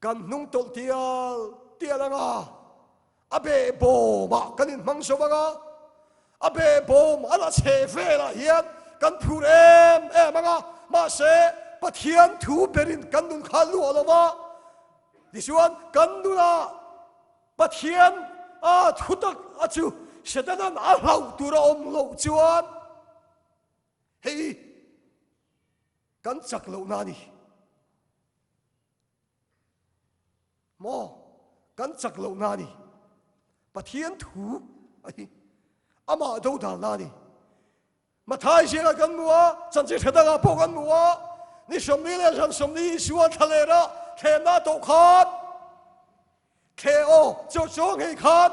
Kan hnung tawlh tial tial ang a, a behbawmah kan inhmang zo ang a, a behbawm a la chhe velah hian kan phur em em ang a, mahse Pathian thu berin kan nun kha luah lo va, tichuan kan nunah Pathian a thutak a chu Setanan a hlauh tur a awm loh chuan hei kan chak lohna a ni. Maw kan chak lohna a ni. Pathian thu a hi amah dodalna a ni. Mathai zingah kan hmu a, chanchin hre dangah pawh kan hmu a, ni 40 leh zan 40 Isua thla lera thlemna tawh khan thle aw chaw chaw ngei khan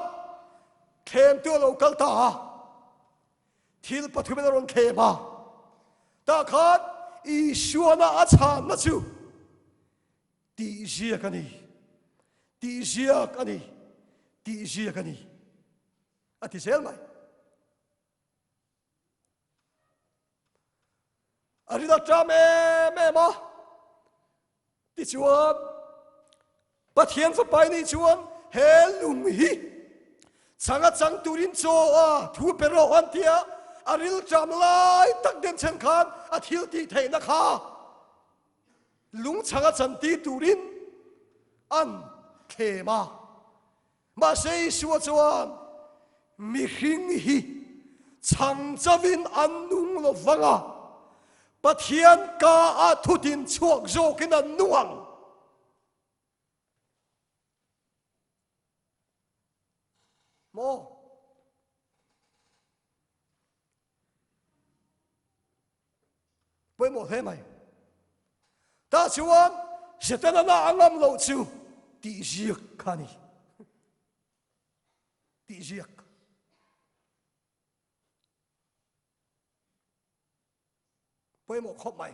thlemtu a lo kal ta a. Thil pathumin a rawn thlem a, tah khan Isuana a chhanna chu tihziak a ni, tihziak a ni, tihziak a ni, a ti zel mai. A rin a ṭam em em a, Tichuan, Pathian Fapa i nih chuan he lung hi chang a chang turin chaw a thu pe rawh an ti a, a rilṭam lai tak den chhen khan a thil tih theihna kha lung chang a chan tir turin an thlem a. Mahse Isua chuan mihring hi chhang chavin an nung lo vang a, Pathian ka ah thutin chhuak zawkin an nung ang. Maw? Pawimawh hle mai. Tah chuan Setana na a ngam loh chu tih ziak kha a ni. Tih ziak. Pawimawh khawp mai.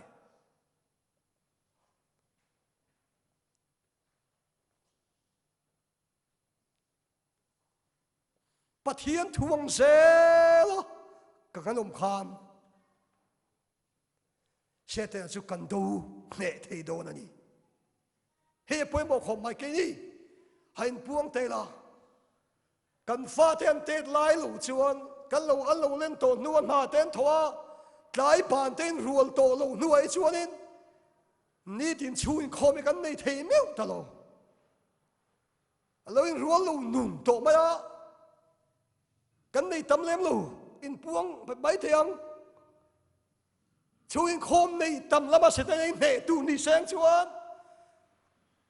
Pathian thu ang zel a ka kan awm khan Setana chu kan do hneh thei dawn a ni. Hei a pawimawh khawp mai keini ha inpuang te la kan fate an tet lai lo chuan kan lo an lo len tawh hnu a hna te an thaw a tlai ban te in rual tawh lo hnuah hi chuanin nitin chhung inkhawm hi kan nei thei meuh ta lo. A lo inrual lo nun tawh mai a, kan nei tam lem lo, inpuang mai thei ang. Chhung inkhawm nei tam lama Setana in hneh tur ni seng chuan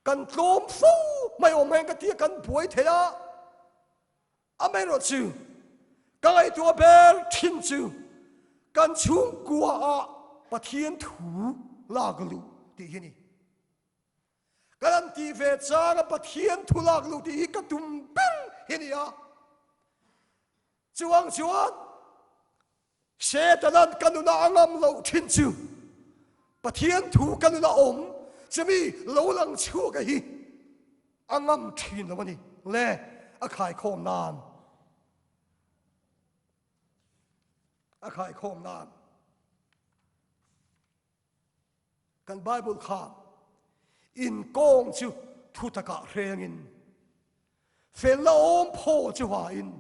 kan tlawm fo mai awm hian ka ti a, kan buai thei a. Amaherawhchu, ka ngaihtuah ber thin chu kan chhungkua ah Pathian thu lak luh tih hi a ni. Kan han tih ve changa Pathian thu lak luh tih hi ka tum ber hi a ni a. Chuang chuan Setanan ka nuna a ngam loh thin chu Pathian thu ka nuna awm chumi lo lang chhuak a hi a ngam thin lo a ni le a khaikhawm nan a khaikhawm nan Kan Bible kha in kawng chu thu takah hrengin, felna awm phaw chu hain,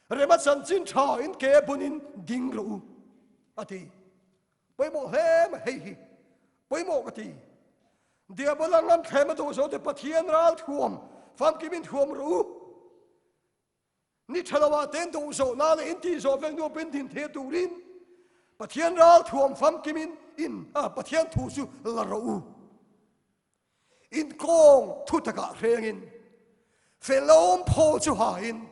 rema chanchin tha in ke bunin ding rawh u, a ti. Pawimawh hle mai hei hi, pawimawh ka ti. Diabola ngam thlem a duh zo te Pathian ral thuam famkim in thuam rawh u. Ni tha lo ah ten duh zawh na leh in tih zawh vek nuam pawhin din thei turin Pathian ral thuam famkim in in Pathian thu chu la rawh u. In kawng thu takah hreng in fel awm phaw chu ha in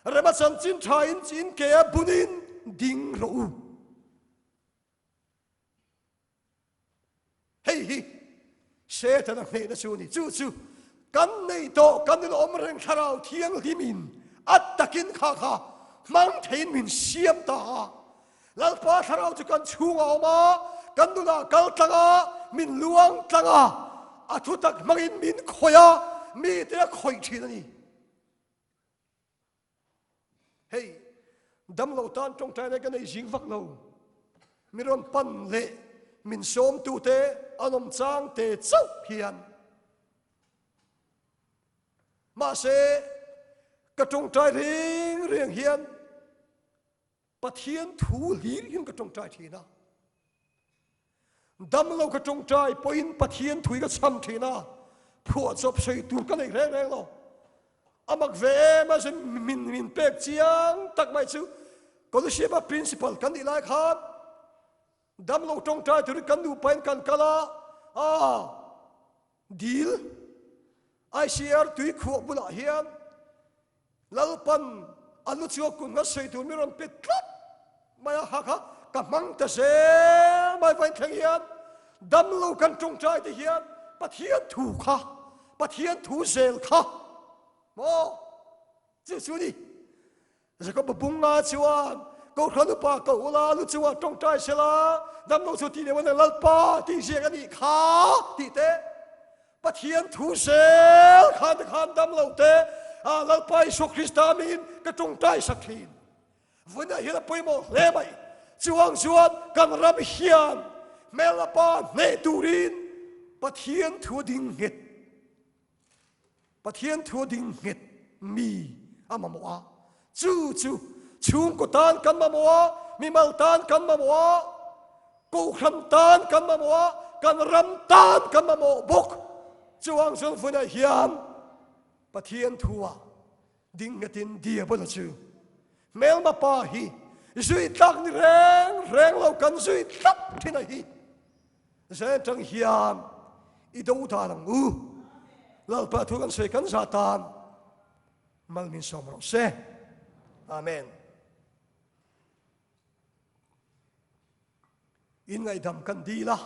rema chanchin tha in in ke a bun in ding rawh u. Hei hi Setana hnehna chu a ni. Chu chu kan nei tawh, kan in awm reng Thlarau Thianghlimin a takin kha kha hmang theiin min siam ta a. Lalpa Thlarau chu kan chhungah a awm a, kan nunah kal tlang a, min luang tlang a, a thutak hmangin min khawih a, mite a khawih thin a ni. Hei, damlo tan tawngtaina ka nei zing vak lo. Mi rawn pan leh min sawmtute an awm chang te chauh hian. Mahse, ka tawngtai reng reng hian Pathian thu hlir hian ka tawngtai thin a. Damlo ka tawngtai pawhin Pathian thui ka chham thin a, phuahchawp sawi tur ka nei reng reng lo. A mak ve em a, min min pek chiang tak mai chu Koloshipa principal kan nih lai khan damlo tawngtai turin kan nupain kan kal a, a dil ICR tui khuah bulah hian Lalpan a lu chu a kun a sawi tur mi rawn pe tlat mai a, ha kha ka hmang ta zel mai vain thleng hian damlo kan tawngtai te hian Pathian thu kha Pathian thu zel kha maw chu chu ni Jacob bunga chuan Kohhran upa ko ula lu chu a tawngtai sela damlo chu ti leh Lalpa tih ziak a nih kha tih te Pathian thu zel khan te khan dam lo te a Lalpa Isua Krista min ka tawngtai sak thin. Vunah hian a pawimawh hle mai. Chuang chuan kan ram hian hmelapa hneh turin Pathian thu a ding nghet. Pathian thu a ding nghet mi a mamawh a. Chu chu chhungkaw tan kan mamawh a, mimal tan kan mamawh a, kohhran tan kan mamawh a, kan ram tan kan mamawh bawk. Chuang chuan vunah hian Pathian thua ding nghetin Diabola chu hmelma pa hi zui tlak ni reng reng lo kan zui tlat thin a hi. Zen tang hian i do dan ang u. Lalpa thu kan sawi kan za tan. Mal min sawm rawh se. Amen. In ngaihdam kan dil a,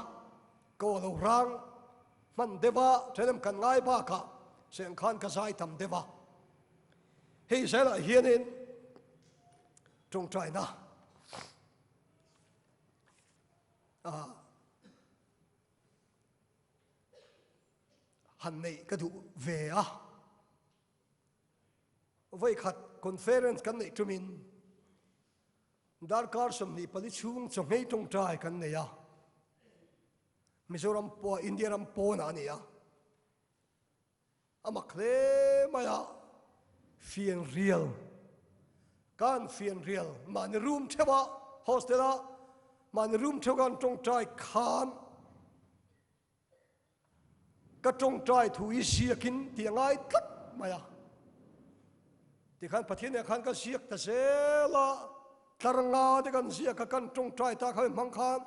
ka lo rang hman deuh a, thenem kan ngai bakah seng khan ka zai tam deuh a. Hei zelah hianin tawngtaina han neih ka duh ve a. Vawikhat conference kan neih tumin darkar 24 chhung chawhmei tawngtai kan nei a, Mizoram pawh India ram pawnah a ni a, a mak hle mai a, fianrial kan fianrial mahni room theuh a hostel a mahni room theuh kan tawngtai khan Ka tawngtai thu i ziakin tih a ngai tlat mai a. Tikhan Pathian nen khan ka ziak ta zel a, tlar nga te kan ziak a, kan tawngtai ta kha hmang khan.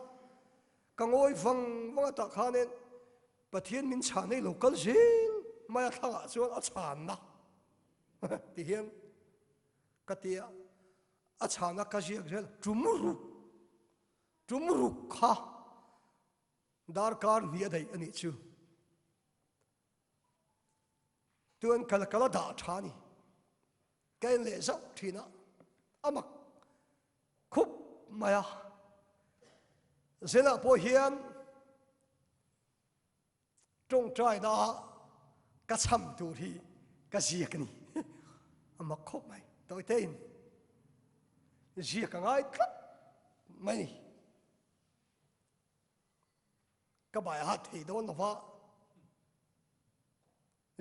Ka ngawi vang vang a tah khanin Pathian min chhan hi lo kal zel mai a thlangah chuan a chhanna ti hian ka ti a, a chhanna ka ziak zel tum ruk tum ruk kha darkar hnih a daih a nih chu. Tuan kal kal a dah tha a ni. Ka en leh zauh thin a, a mak khup mai a. Zelah pawh hian tawngtaina ka cham tur hi ka ziak a ni. A mak khawp mai. Tawitein ziak a ngai tlat mai a ni. Ka bai a hat thei dawn lo va,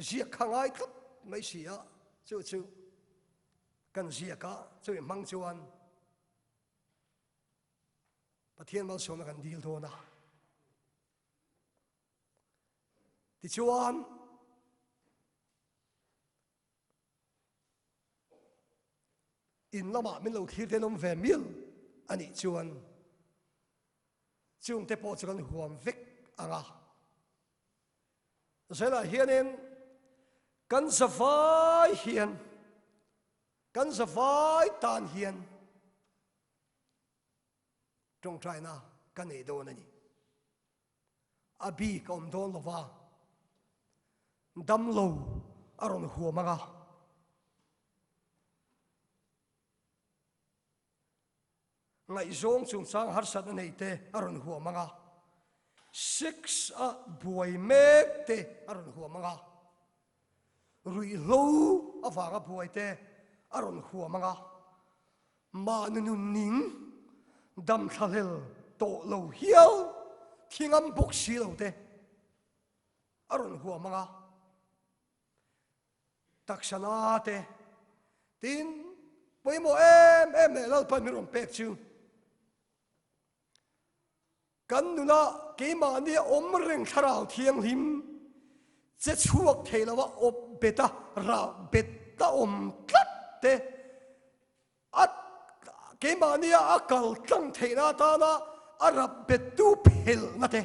ziak kha ngai tlat mai si a, chu chu kan ziak a, chumi hmang chuan Pathian malsawmna kan dil dawn a. Tichuan, In lamah min lo thlir te an awm ve mial a nih chuan chungte pawh chu kan huam vek ang a. Zelah hianin kan zavai hian kan zavai tan hian tawngtaina ka nei dawn a ni. A bik a awm dawn lo va, damlo a rawn huam ang a. Ngaihzawng chungchang harsatna nei te a rawn huam ang a, sex a buai mek te a rawn huam ang a, ruihhlo avanga buai te a rawn huam ang a. Mahni nun ning dam thlahlel tawh lo hial thingam bawk si lo te a rawn huam ang a, taksa na te tin pawimawh em em leh Lalpan min rawn pek chu Kan nunah keimahni a awm reng thlarau thianghlim che chhuak thei lova awp bet a, rah bet a awm tlat te a keimahni a a kal tlang theihna atana a rap bettu phelhna te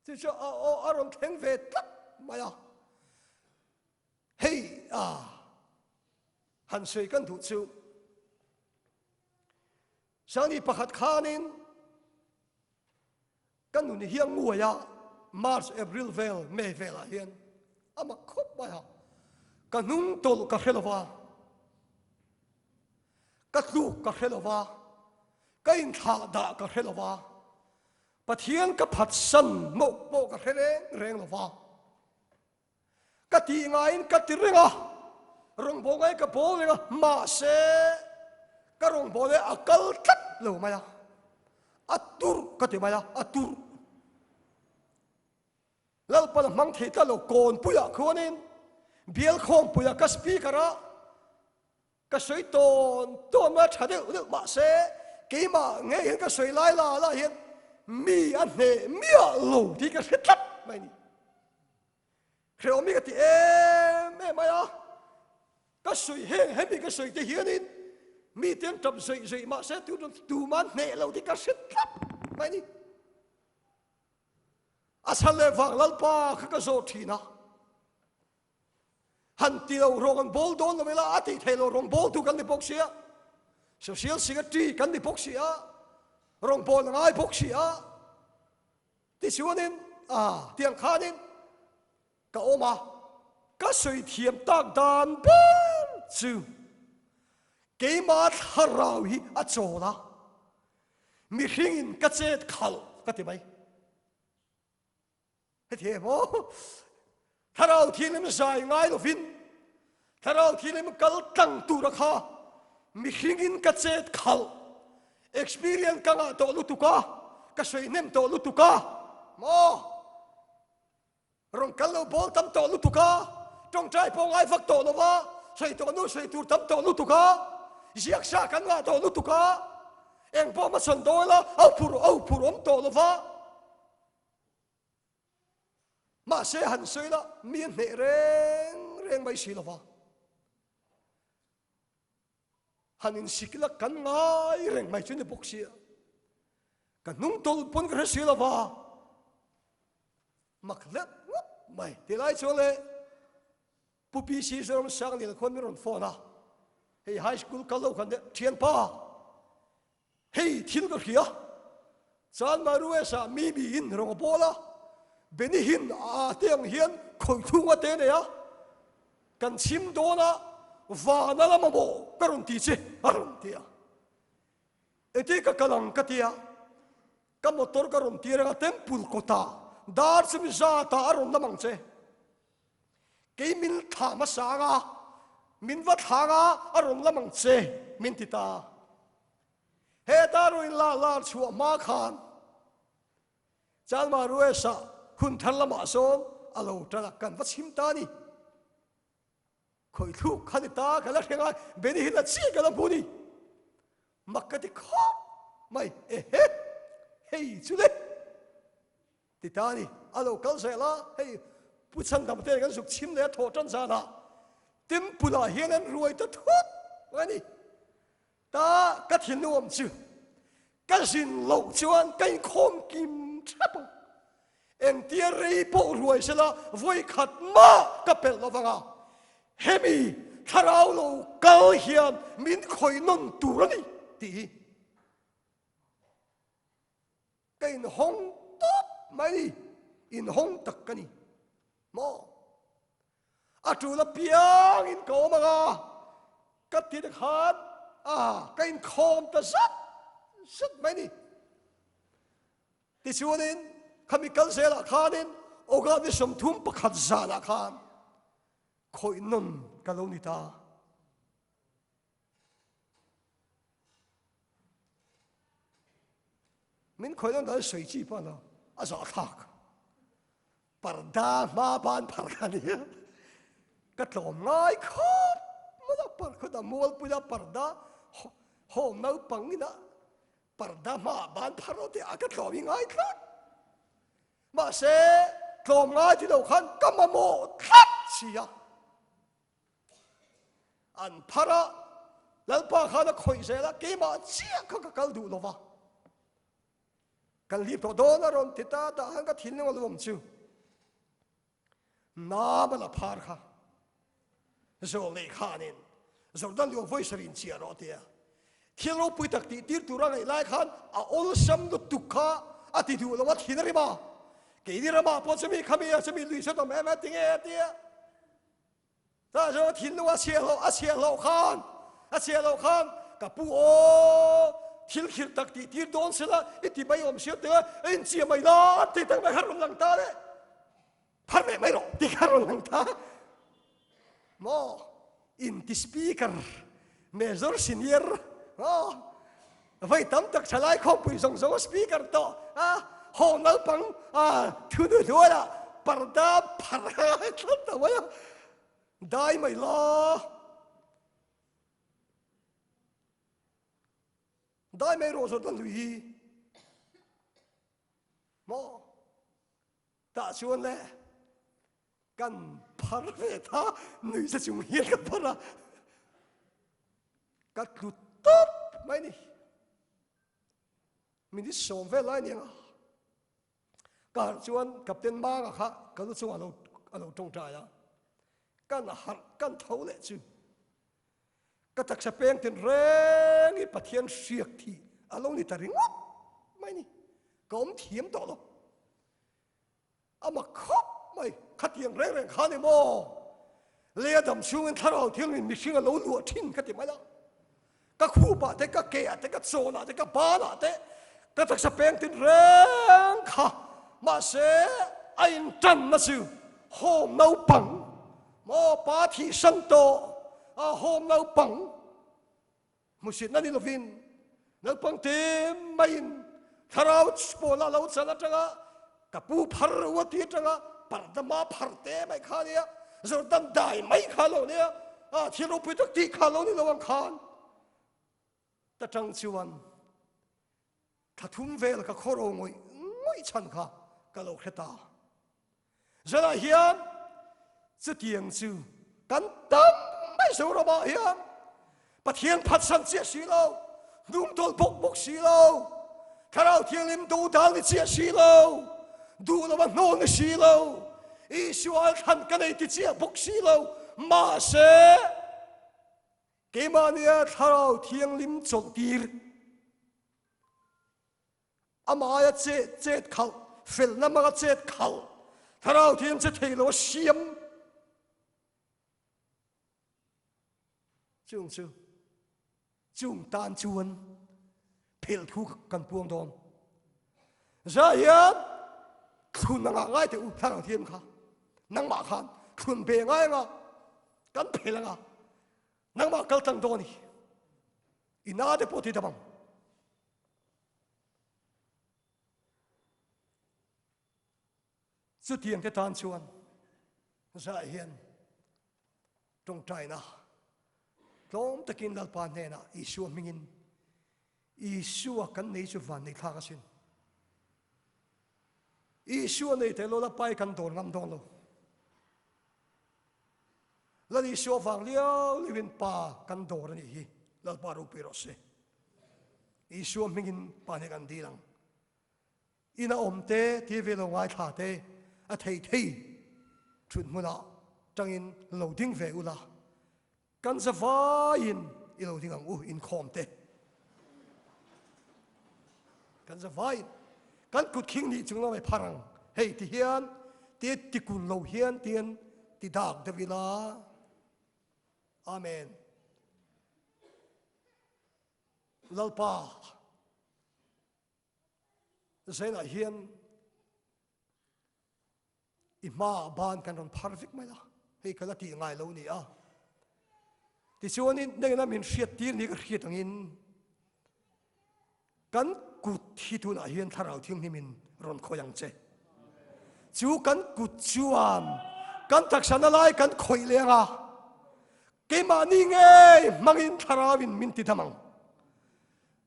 chu chu a a rawn thleng ve tlat mai a. Hei a han sawi kan duh chu. Sani pakhat khanin ka nun hi a nguai a, March, April vel, May velah hian a mak khawp mai a, ka hnung tawlh ka hre lo va, ka tluk ka hre lo va, ka inthlah dah ka hre lo va, Pathian ka phatsan mawh pawh ka hre reng reng lo va. Ka tih ngaiin ka ti reng a, rawngbâwl ngaiin ka bâwl reng a, mahse ka rawngbâwl hi a kal tlat lo mai a, a turh ka ti mai a, a turh. Lalpan a hmang thei tlat lo, kawnpuiah khuanin bialkhawmpuiah ka speaker a, Ka sawi tawn tawn mai a tha deuh deuh mahse keimah ngei hian ka sawi lai la la hian mi a hneh miah lo tih ka hre tlat mai a ni. Hrehawm hi ka ti em em mai a, ka sawi heng hemi ka sawi te hianin mi te an tap zawih zawih mahse tuma an hneh lo tih ka hre tlat mai a ni. A chhan leh vang Lalpa kha ka zawh thin a. Han ti lo rawng an bawl dawn lo ila a tih theih lo rawng bawl tu kan ni bawk sia. Social secretary kan ni bawk sia. Rawng bawl a ngai bawk sia. Tichuanin a tiang khanin ka awm a, ka sawi thiam tak dan ber chu keima thlarau hi a chawl a, mihringin ka chet khalh ka ti mai. Heti em aw, Thlarau Thianghlim zai ngai lovin Thlarau Thianghlim kal tlang tura kha mihringin ka chet khalh, experience ka ngah tawh lutuk a, ka sawi hnem tawh lutuk a, maw? Rawn kal lo bawl tam tawh lutuk a, tawngtai pawh ngai vak tawh lo va, sawi tawh nu sawi tur tam tawh lutuk a, ziak sa kan ngah tawh lutuk a, eng pawh hmasawn dawn ila, au phur au phur awm tawh lo va. Mahse han sawi la, mi a hneh reng reng mai si lo va. Han insik la kan ngai reng mai chu ni bawk sia. Ka hnung tawlh pawn ka hre si lo va, mak hlep ngawt mai. Tilai chuan le Pu PC Zoram Sangliana khuan min rawn phone a, hei high school kal lo khan deuh thianpa, hei thil ka hria, Chanmai Rues ah mi miin rawng a bawl a, Benny Hinn a te ang hian khawih thunga te nei a, kan chhim dawn a, vana la mamawh ka rawn ti che a rawn ti a. Engtin ka kal ang ka tia, ka motor ka rawn tir anga temple kawtah dar chumi zatah a rawn lam ang che. Kei min thlah hmasa anga, min va thlang a, a rawn lam ang che min ti ta. Heta rawn inlar lar chhuah hma khan Chalma Ruesa hun thar lamah sawn a lo tan a, kan va chhim ta a ni. Khawithluk kha ni ta ka la hre ngai, Benny hi la chiah ka la hmu ni. Mak ka ti khawp mai, ehe, hei chu le ti ta ni. A lo kal zel a, hei Pu Chhandam te kan zuk chhim leh a thawh tan zanah Temple ah hian an ruai ta thut a ni. Ta ka thinlung awm chu ka zin loh chuan ka inkhawm kim thap ang. Engtia rei pawh ruai sela vawi khat mah ka pelh lo vang a, hemi thlarau lo kal hian min khawih nawn tur a ni tih hi ka inhawng tawp mai a ni, inhawng tak ka ni maw? A tul apiangin ka awm ang a, ka ti te khan a ka inkhawm ta zat zat mai a ni. Tichuanin khami kal zelah khanin August ni 31 zanah khan khawih nawn ka lo ni ta. Min khawih nawn dan sawi chi pawh a ni lo, a zahthlak. Parda hma ban phar kha nia ka tlawm ngai khawp mai a, parkhuta mualpuia parda hawm naupang ina parda hma ban phar lo tih ah ka tlawm hi ngai tlat. Mahse tlawm ngai ti lo khan ka mamawh tlat si a. An phar a, Lalpa khan a khawih zel a, keimah chiah kha ka kal duh lo va. Kan hlip tawh dawn a rawn ti ta tah khan ka thinlung a luam chu nam a la phar kha zawl neih khanin Jordan luang vawi sarin chiah rawh tia thil ropui tak tih tir tur a ngaih lai khan a awlsam lutuk kha a ti duh lo a thin a rim a keini ramah pawh chumi khami a chumi lui sawn awm em a tinge a tia Tah chuan thinlung a chhiah loh a chhiah loh khan a chhiah loh khan ka pu aw thil khirh tak tih tir dawn sela i ti mai awm sia teh a i inchia mai la tih tak mai kha rawn lang ta le phar leh mai rawh tih kha rawn lang ta maw inti speaker major senior maw Vai tam tak thalai khawmpui zawng zawng a speaker tawh a haw naupang a thu nu hnuaiah parda phar a tlat ta mai a dai mai la dai mai rawh zawt a lui hi maw tah chuan le kan phar ve ta nui se chung hian ka phar a Ka tlu tawp mai ni. Minute sawm vel lai aniang a. Ka harh chuan Captain Manga kha ka lu chungah alo alo tawngtai a. Kan harh kan tho leh chu. Ka taksa peng tin reng hi Pathian hriak thih alo ni ta ringawt mai ni. Ka awm thiam tawh lo. A mak khawp mai, khatiang reng reng kha ni maw? Lei a dam chhungin thlarau thiangin mihring a lo luah thin ka ti mai a. Ka khupah te, ka keah te, ka chawnah te, ka banah te, ka taksa peng tin reng kha. Mahse, a intanna chu home naupang maw pa thihsan tawh a home naupang. Hmuhsitna ni lovin naupang te maiin thlarau pawla lo chan atanga ka pu phar u a ti atanga pardama phar te mai kha nia Jordan dai mai kha lo nia a thil ropui tak tih kha lo ni lo ang khan ta tang chuan Thla thum vel ka khaw ro ngawih ngawih chhan kha ka lo hre ta. Zanah hian chutiang chu kan tam mai Zoramah hian Pathian phatsan chiah si lo, hnungtawl bawk bawk si lo. Thlarau Thianghlim dodal ni chiah si lo, duh lova hnawl ni si lo, Isua thlan ka nei ti chiah bawk si lo, mahse keimahnia Thlarau Thianghlim chawlhtir Amah aia chet chet khalh, felna hmanga chet khalh, Thlarau Thianghlim che thei lo a siam. Chung chu chung tan chuan phel thu kan puang dawn. Za hian thlun anga ngai teh u Thlarau Thianghlim kha nangmah khan thlun ve ngai anga kan phel anga nangmah kal tlang dawn hi i na te pawh ti dam ang. Chutiang te tan chuan zah hian tawngtaina tlawm takin Lalpa hnenah Isua hmingin Isua kan nei chu van nei thlak asin. Isua nei tel lo Lalpa hi kan dawn ngam dawn lo. Lal Isua vang liau liauin Pa kan dawr a nih hi. Lalpa ropui rawh se. Isua hmingin Pa nih kan dil ang. Ina awm te, TV lo ngaithla te, a thei thei thut hmunah tangin lo ding ve ula, kan zavaiin i lo ding ang u inkhawm te. Kan zavaiin kan kut khing nih chung lamai phar ang. Hei ti hian ti tikun lo hian tian ti dak deuh ila. Amen. Lalpa Zainah hian i hmaah ban kan rawn phar vek mai a, hei ka la tih ngai lo ni a. Tichuanin nengina min hriat tir ni ka hriat angin kan kut hi tunah hian Thlarau Thianghlimin rawn khawih ang che. Chu kan kut chuan kan taksa na lai kan khawih leng a, keimahni ngei hmangin Thlarauin min ti dam ang.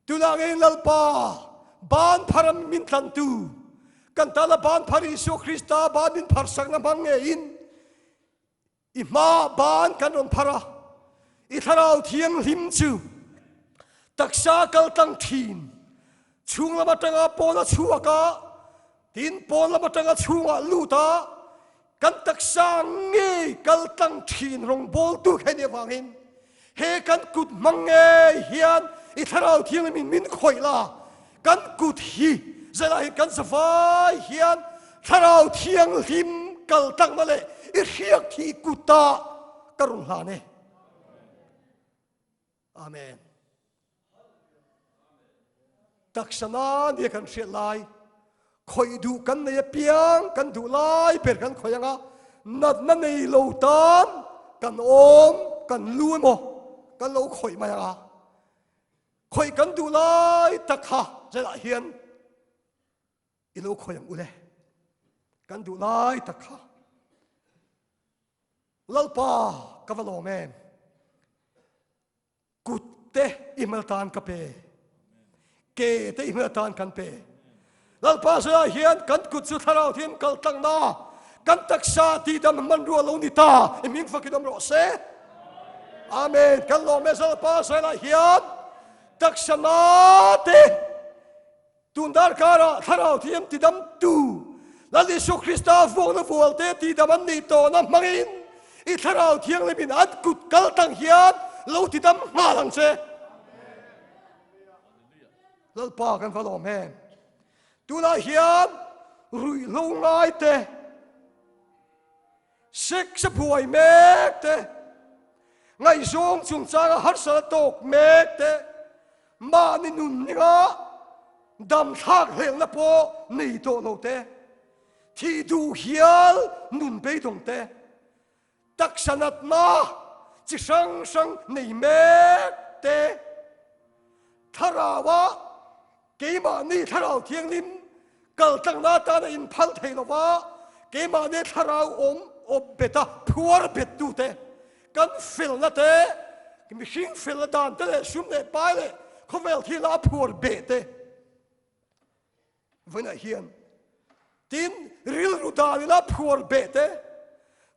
Tunah ngeiin Lalpa, ban phar a min tlantu, kan tana ban phar Isua Krista ban min pharsakna hmang ngeiin i hmaah ban kan rawn phar a, i Thlarau Thianghlim chu taksa kaltlang thin, chhung lam atanga pawn a chhuak a, tin pawn lam atanga chhungah lut a, Kan taksa ngei kaltlang thin rawngbawltu kha nih avangin he kan kut hmang ngei hian i Thlarau Thianghlim in min khawih la, kan kut hi zelah hian kan zavai hian Thlarau Thianghlim kaltlangna leh i hriak thi kutah ka rawn hlan e. Amen. Taksa na nia kan hriat lai, khawih duh kan nei apiang kan duh lai ber kan khawih anga, natna nei lo tan kan awm kan lu emaw kan lo khawih mai anga, khawih kan duh lai tak kha zelah hian i lo khawih ang ule, kan duh lai tak kha. Lalpa ka va lawm em? Kut te i hmel tan ka pe, ke te i hmel tan kan pe. Lalpa zela hian kan kut chu thlarau thiam kal tlangna kan taksa tihdam hmanrua lo ni ta i hming fakin awm rawh se. Amen. Kan lawm e Lalpa zela hian taksa na te Tun darkarah Thlarau Thiam tidamtu Lal Isua Krista vuakna vualte tidam an nih tawhna hmangin i Thlarau Thianghlimin an kut kal tang hian lo tidam nghal ang che. Lalpa kan va lawm em. Tunah hian ruihhlo ngai te, sex a buai mek te, ngaihzawng chungchanga harsatna tawk mek te, mahni nun ninga dam thlak hlelna pawh nei tawh lo te, thih duh hial nun beidawng te, taksa natna chi hrang hrang nei mek te, thlarau ah Keimahni Thlarau Thianghlim kaltlangna atana inphal thei lova, keimahni Thlarau awm awp bet a, phuar bet tute, kan felna te, mihring felna dan te leh sum leh pai leh khawvel thila a phuar beh te vawiinah hian tin rilru dan ila phuar beh te,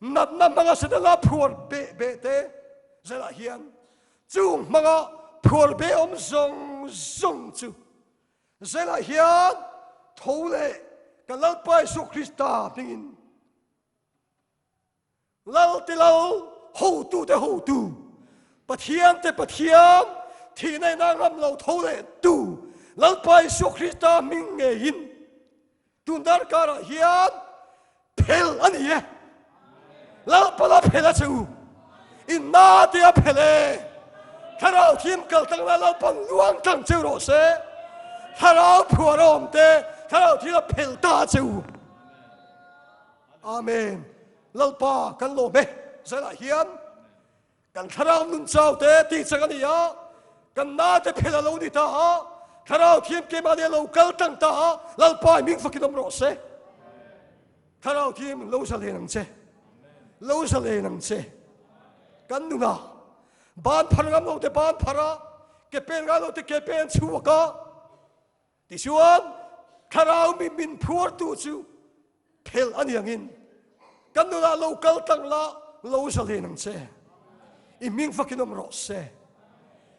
natna hmanga setana phuar beh beh te zelah hian Chung hmanga phuar be awm zawng zawng chu. Zelah hian tho leh kan Lalpa Isu Krista hmingin Lal ti lo hotute hotu, Pathian te Pathian, thihna ina ngam lo tho leh tu Lalpa Isu Krista hming ngeiin tun darkarah hian phel a ni e. Lalpa la phel a che u. In na te a phel e. Thlarau thim kal tlang la Lalpan luang tlang cheu rawh se. Thlarau phuar a awm te, thlarau thil a phel ta a che u. Amen. Lalpa kan lawm e. Zelah hian kan thlarau nun chau te tih chak a ni a, kan na te phel a lo ni ta a, thlarau thiam keimahni a lo kal tlang ta a, Lalpa i hming fakin awm rawh se. Thlarau thiam lo zalen ang che. Lo zalen ang che. Kan nuna ban phar ngam lo te ban phar a, ke pen ngai lo te ke pen chhuak a, Tichuan, Thlarau mi min phuartu chu phelh a ni angin, kan nunah lo kal tlang la, lo zalen ang che. I hming fakin awm rawh se.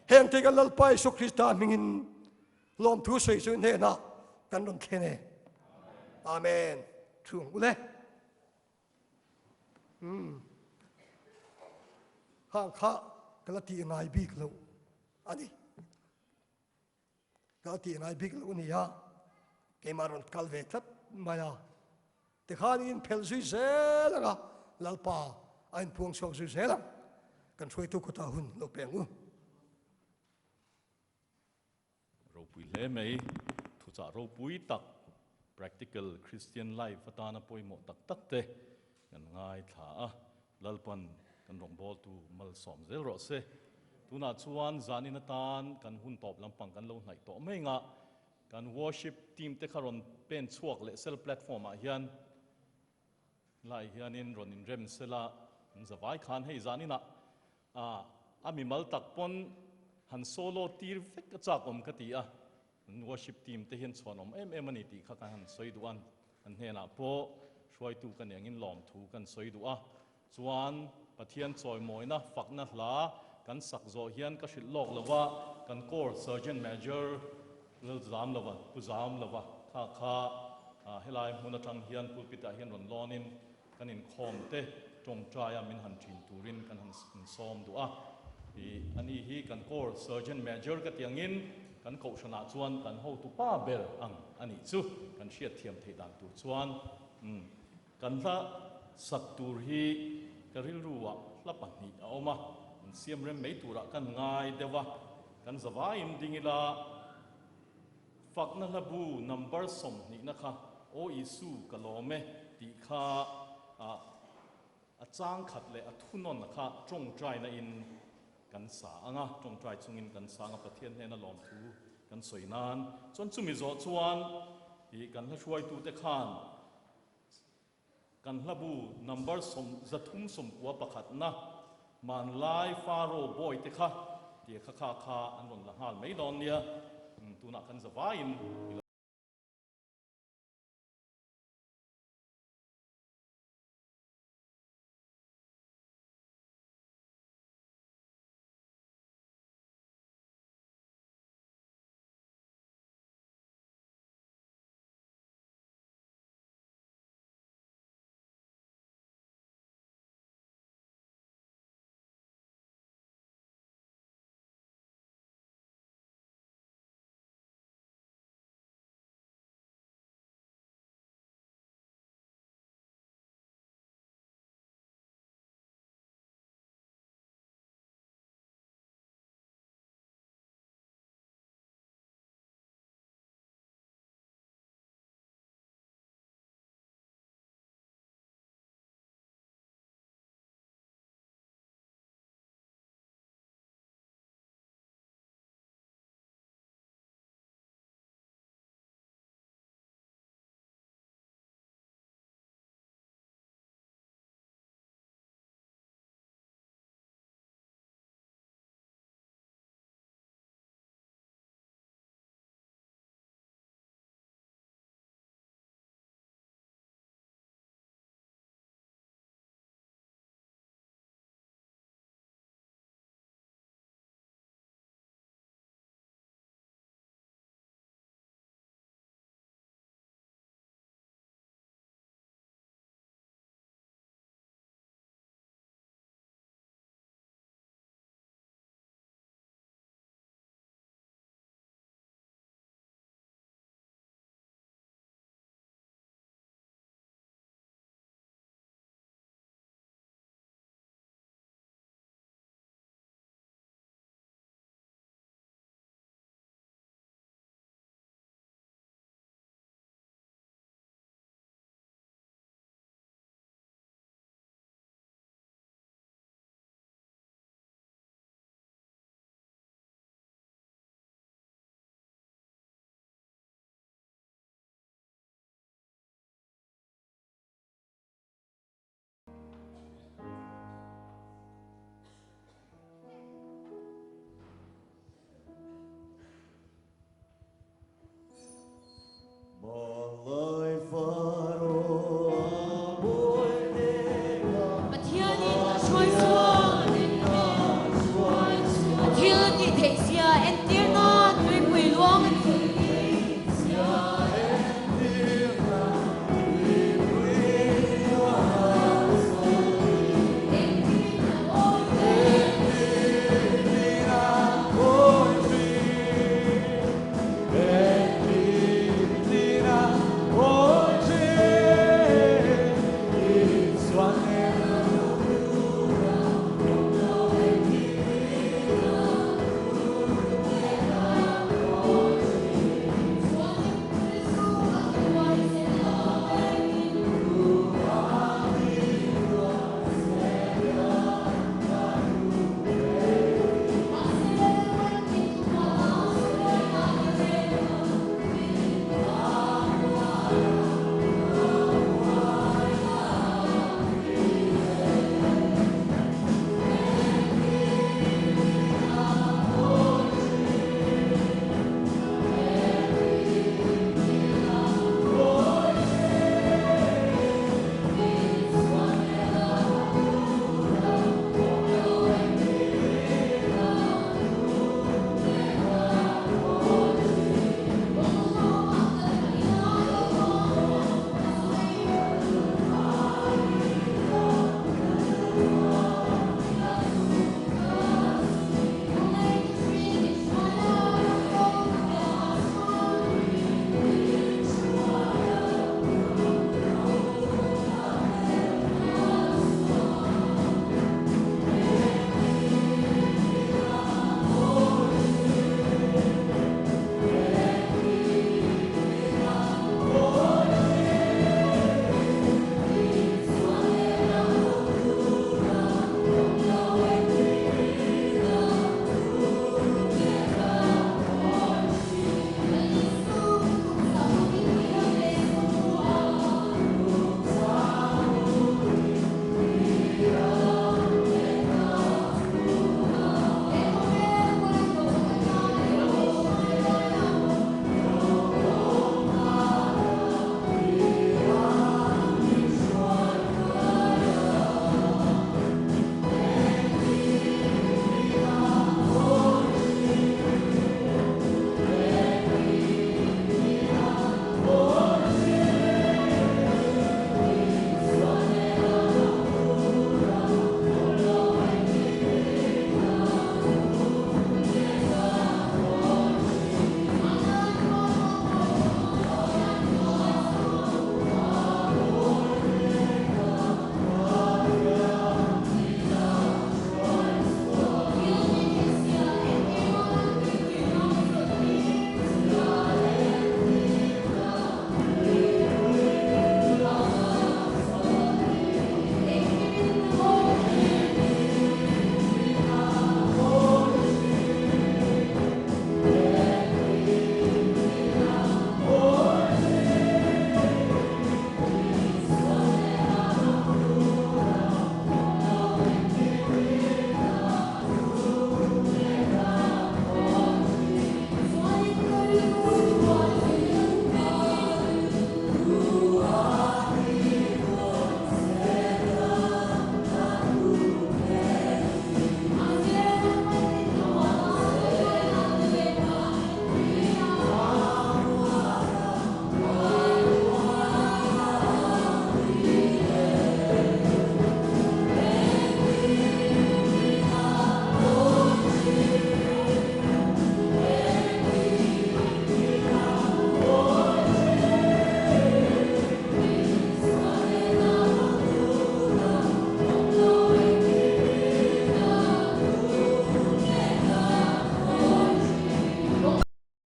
Heng te kan Lalpa Isu Krista hmingin lawmthu sawi chu hnenah kan rawn thlen e. Amen. Thu ang ule. Hmm. Hang kha ka la ti ngai bik lo ani. Ka tih ngai bik loh a ni a, keimah rawn kal ve tlat mai a. Tikhan i inphelh zui zel ang a, Lalpa a inpuang chhuak zui zel ang. Kan hruaitu kutah hun lo peng u. Ropui hle mai, thuchah ropui tak, practical Christian life atana pawimawh tak tak te kan ngaithla a. Lalpan kan rawngbawltu malsawm zel rawh se. Tunah chuan zanin atan kan hun tawp lampang kan lo hnaih tawh mai nga, kan worship team te kha rawn pen chhuak leh sel platform ah hian lai hianin rawn inrem sela an zavai khan hei zaninah a mimal tak pawn han solo tir vek a chak awm ka ti a. An worship team te hian chhuanawm em em a ni tih kha kan han sawi duh a, an hnenah pawh hruaitu ka ni angin lawmthu kan sawi duh a. Chuan Pathian chawimawina fakna hla kan sak zawh hian ka hrilh lawk lo va, kan Corps Sergeant Major Lalzamlova, Pu Zamlova kha kha helai hmun atang hian pulpit ah hian rawn lawnin Kan inkhawm te tawngtaia min han thin turin kan han insawm duh a. I ani hi kan Corps Sergeant Major ka tih angin kan kohhranah chuan kan hotu pa ber ang a nih chu kan hriatthiam theih dan tur chuan umm kan hla sak tur hi ka rilruah hla pahnih a awm a, an siam rem mai turah kan ngai deuh a, kan zavaiin ding ila. Fakna hla bu number sawmhnihna kha Aw Isu ka lawm e tih kha a chang khat leh a thunawn kha tawngtaina in kan sa ang a, tawngtai chungin kan sa ang a Pathian hnena lawmthu kan sawi nan chuan chumi zawh chuan ih kan hla hruaitute khan Kan hlabu number 391 pakhatna hmanlai Faro bawi te kha tia kha kha kha an rawn la nghal mai dawn nia, tunah kan zavaiin i lo.